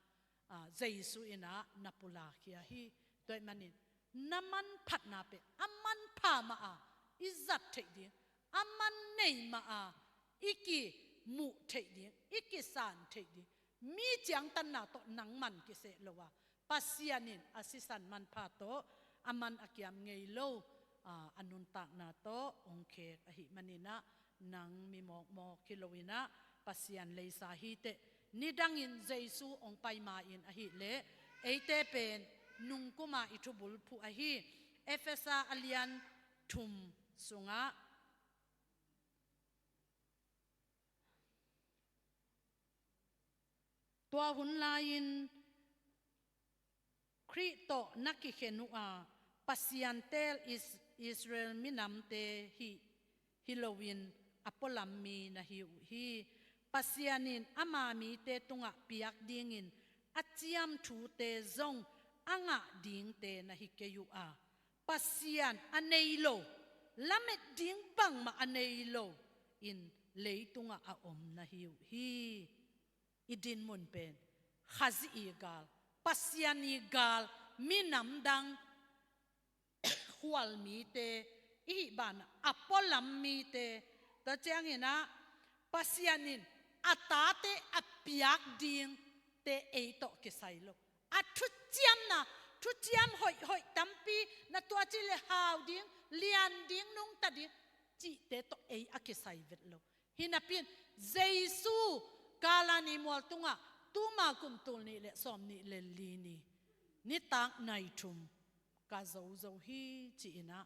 aa, Jesu in ah na pulakkhia hi. Tua ahih manin na manphatna pen a manpha mah a i zat theih ding, a man nei mah a i kimuh theih ding, i kisan theih ding, mi ciangtanna tawh nang man kiseh lo a, Pasian in a sisan manpha tawh a man a kiam ngei lo, aa, a nuntakna tawh hong khek ahih manin ah, nang mi mawkmawk hi lo-in ah Pasian leisa hi teh. Nidangin Jesu hong pai ma-in ahih leh eite pen nungkuma i thubul phuh ahi Efesa a lian thum sungah, tua hun lai-in Khrih tawh na kikhen uh a, Pasian teel Is-, Israel minamte hi, hi lo-in a pualam mi na hi uh hi. Pasian in ama mite tungah piak dingin a ciam thute zong a ngah dingte na hi kei uh a, Pasian a nei lo, lamet ding bangmah a nei lo in leitungah a om na hi uh hi. I dinmun pen Khazih i gal, Pasian i gal, minam dang khual mite i hih banah a pualam mite, tua ciangin ah Pasian in a tate a piak dingte ei tawh kisai lo. A thuciamna, thuciam hoihhoih tampi, na tua cih leh hau ding, lian ding, nungta ding cihte tawh ei a kisai vet lo. Hi napi-in Jesu Kalvari mual tungah tuma kum tul nih le sawmnih le li ni, nitak nai thum ka zozo hi ci-in ah,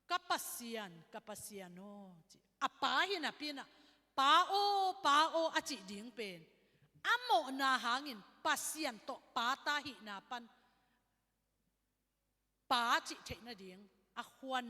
ka Pasian, ka Pasian aw, ci. A Pa hi napi-in ah, Pa aw, Pa aw a cih ding pen a mawhna hangin Pasian tawh Pa ta hihna pan Pa cih theih nading a khuan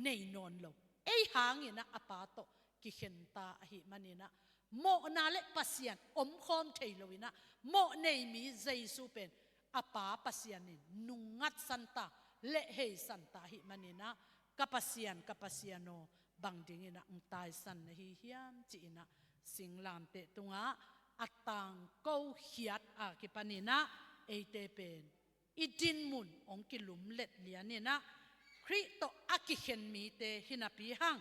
nei nawn lo. Ei hangin ah a Pa tawh kikhen ta ahih manin ah, mawhna le Pasian omkhawm thei lo-in ah, mawh nei mi Jesu pen a Pa Pasian in nungngatsan ta, lehheisan ta ahih manin ah, ka Pasian, ka Pasian aw, bang dingin ah hong taisan na hi hiam ci-in ah, singlamteh tungah a tangko khiat a kipanin ah, eite pen i dinmun hong kilumlet lianin ah, Khrih tawh a kikhen mite hi napi hang,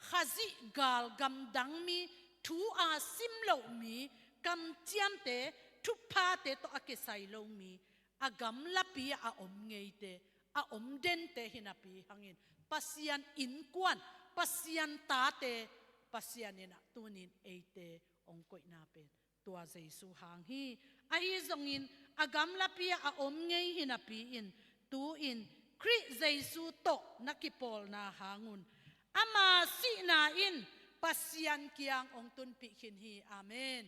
Khazih gal, gamdang mi, thu a sim loh mi, kamciamte, thuphate tawh a kisai lo mi, a gamlapi ah a om ngeite, a om dente hi napi hangin, Pasian innkuan, Pasian tate, Pasian in ah tuni-in eite hong koihna pen tua Jesu hang hi. Ahi zongin a gamlapi ah a om ngei hi napi-in, tu-in Khrih Jesu tawh na kipawlna hang un, ama sihna in Pasian kiang hong tunpih khin hi. Amen.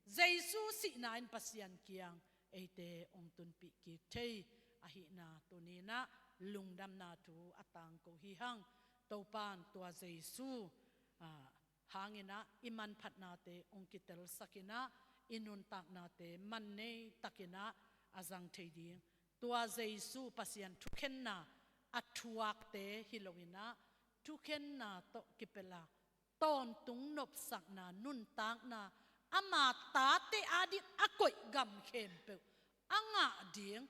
Jesu sihna in Pasian kiang eite hong tunpih kik thei ahihna tuni-in ah lungdamna thu a tangko hi hang. Topa'n tua Jesu, ah, hangin ah i manphatnate hong kitelsakin ah, i nuntaknate man nei takin ah a zang thei ding, tua Jesu Pasian thukhenna a thuakte hi lo-in ah, thukhenna tawh kipelh a tawntung nopsakna, nuntakna, ama tate ading a koih gam khempeuh a ngah ding,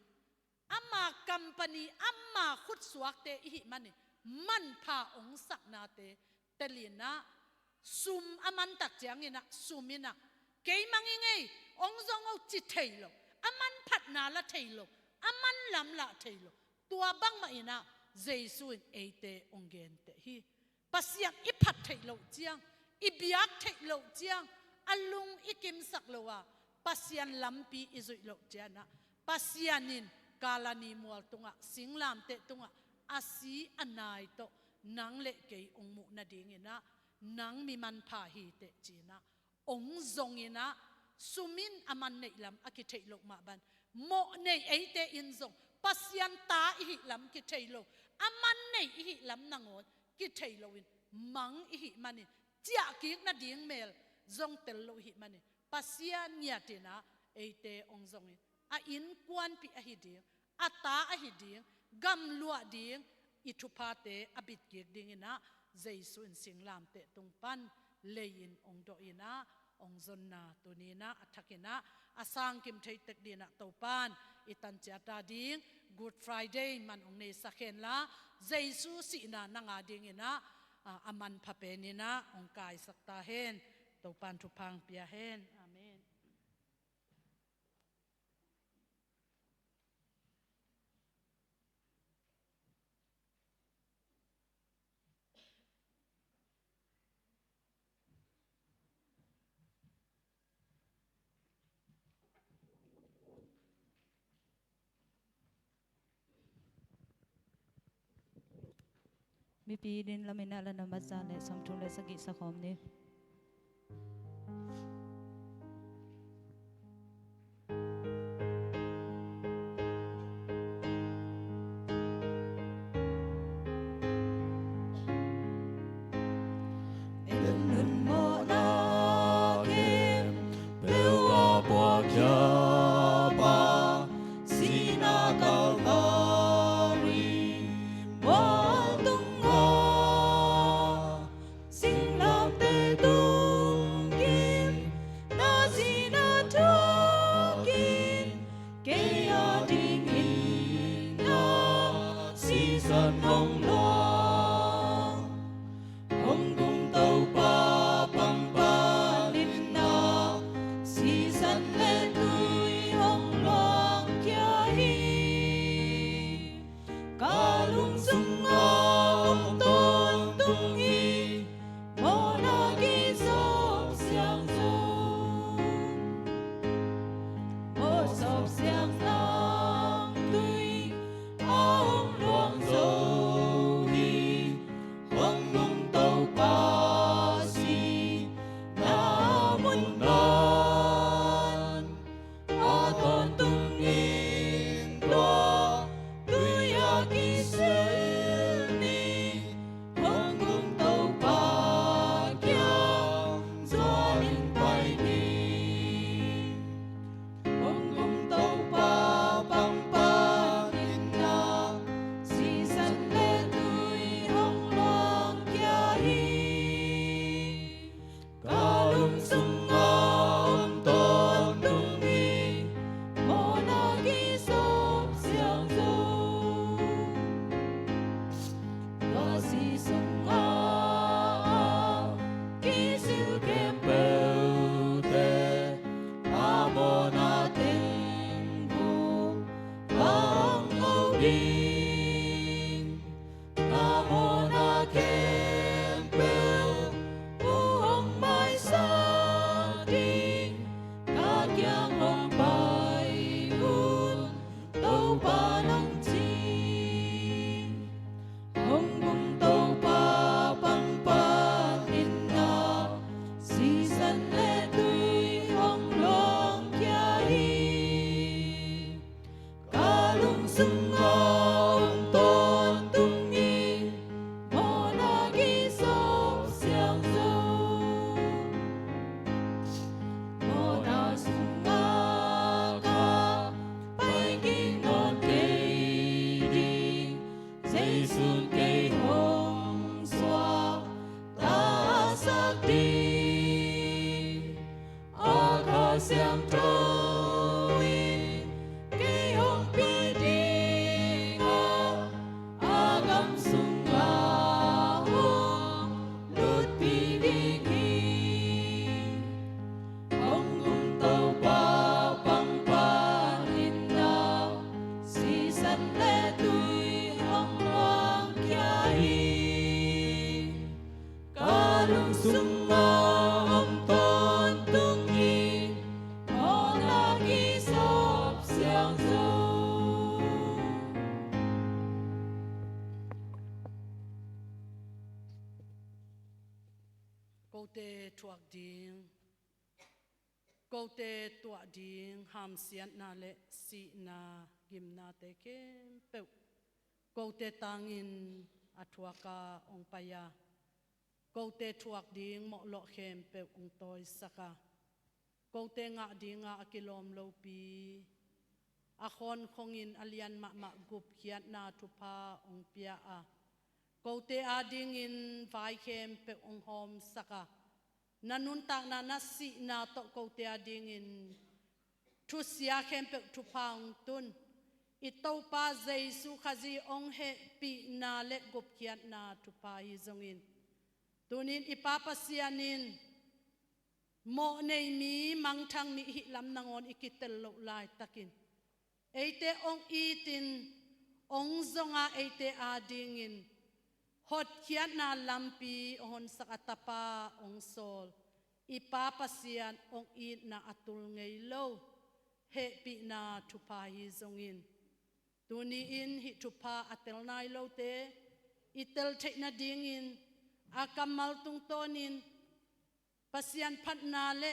ama company, ama khutsuakte i hih manin manpha hong saknate telin ah, Sum a man tak ciangin ah, sum in ah, "Kei mang ing ei, hong zong o," ci thei lo. A manphatna la thei lo, a manlam la thei lo. Tua bangmah in ah Jesu in eite hong genteh hi. Pasian i phat theih loh ciang, i biak theih loh ciang, a lung i kimsak lo a, Pasian lampi i zuih loh ciang ah, Pasian in Kalvari mual tungah, singlamteh tungah a si a nai tawh nang le kei hong muh nadingin ah, "Nang mi manpha hi teh," ci-in ah, hong zong in ah, sum in a man neih lam a kitheih loh mah bang, mawhnei eite in zong Pasian ta i hih lam kithei lo, a man nei i hih lam nangawn kithei loin, mang i hih manin, ciahkik nading mel zong tel lo i hih manin, Pasian ngiat in ah eite hong zong in, a innkuanpih ahi ding, a ta ahi ding, gamluah ding, i thuphate a bitkik dingin ah, Jesu in singlamteh tung pan lei-in hong dawh in ah, hong zonna tuni in ah, a thak in ah, a sangkim thei tek dingin ah, Topa'n i tan ciat a ding Good Friday man hong neisak hen la, Jesu sihna nang a dingin ah, a, a manpha pen in ah hong kaisak ta hen. Topa'n thupha hong pia hen. Amen. Mipi ding lamin ah, la nambat za le sawmthum le sagih sa khawm ni. En nun mawhna khempeuh a puakhiapa, sihna Kalvari mual tungah, singlamteh tungkim na sihna thukin, kei a dingin na sisan hong luang. Hong tung Topa pang panin na sisan le tui hong luangkhia hi. Ka lung sungah hong tawntung hi, mawhna kizop siang zong. Mawhsawp siang nang tui a hong luang zo hi. Hong tung Topa sihna mun pan a tawntung in, tua tui a kisil ni. Hong tung Topa kiang zuan in pai ni. Hong tung Topa pang panin na sisan le tui hong luangkhia hi. Ka lung sungah hong tawntung hi, mawhna kizop siang zong. Ka si sungah a kisil khempeuhte, a mawhna teng buk ka hong ngol ding. Na mawhna khempeuh hong maisak ding, ka kiang hong pai un, Topa nong ci. Hong tung Topa pang panin na sisan le tui hong luangkhia hi. Ka lung sungah hong tawntung hi, mawhna kizop siang zong. Mawhna sungah ka pai kik nawn kei ding, Jesu'n kei hong suaktasak ding. A Kha Siangtho in kei hong pi ding a, a gam sungah hong lutpi ding hi. Kote thuak ding, kote tuah ding hamsiatna le sihna, gimnate khempeuh kote tangin a thuaka hong pai a, kote thuak ding mawhlawh khempeuh hong tawisaka, kote ngah dinga a kilawm lopi, a khawnkhongin a lian mahmah gupkhiatna thupha hong pia a, kote adingin vai khempeuh hong hawmsaka, na nuntakna na sihna tawh kote adingin thusia khempeuh thupha hong tun i Topa Jesu Khazih hong hehpihna le gupkhiatna thupha hi zongin, tunin i Pa Pasian in mawhnei mi, mangthang mi i hih lam nangawn i kitel loh laitakin eite hong itin, hong zonga eite adingin hotkhiatna lampi hong honsak a, Tapa hong sawl i Pa Pasian hong itna a tul ngei lo hehpihna thupha hi zongin, tuni-in hih thupha a tel nai lote i tel theih nadingin a kammal tungtawnin Pasian phatna le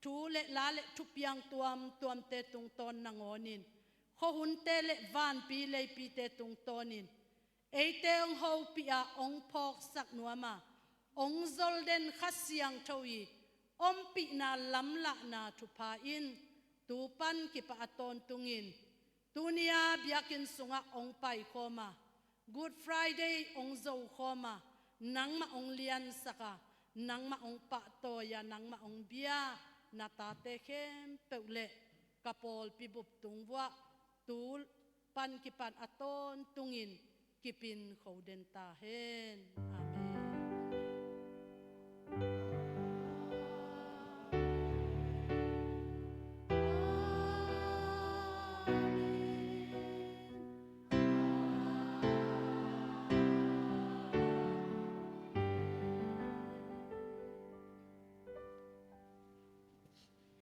thu le la le thupiang tuamtuamte tungtawn nangawnin, khuahunte le vanpi leipite tungtawnin eite hong hopih a, hong phawksak nuam a, hong zolden Kha Siangtho i ompihna lamlahna thupha in tu pan kipah a tawntungin, tuni-a biakinn sungah hong paikhawm a, Good Friday hong zokhawm a, nangmah hong liansak a, nangmah hong pahtawi a, nangmah hong bia na tate khempeuh le ka pawlpi bup tung vuah tu pan kipan a tawntungin kipin kho den ta hen.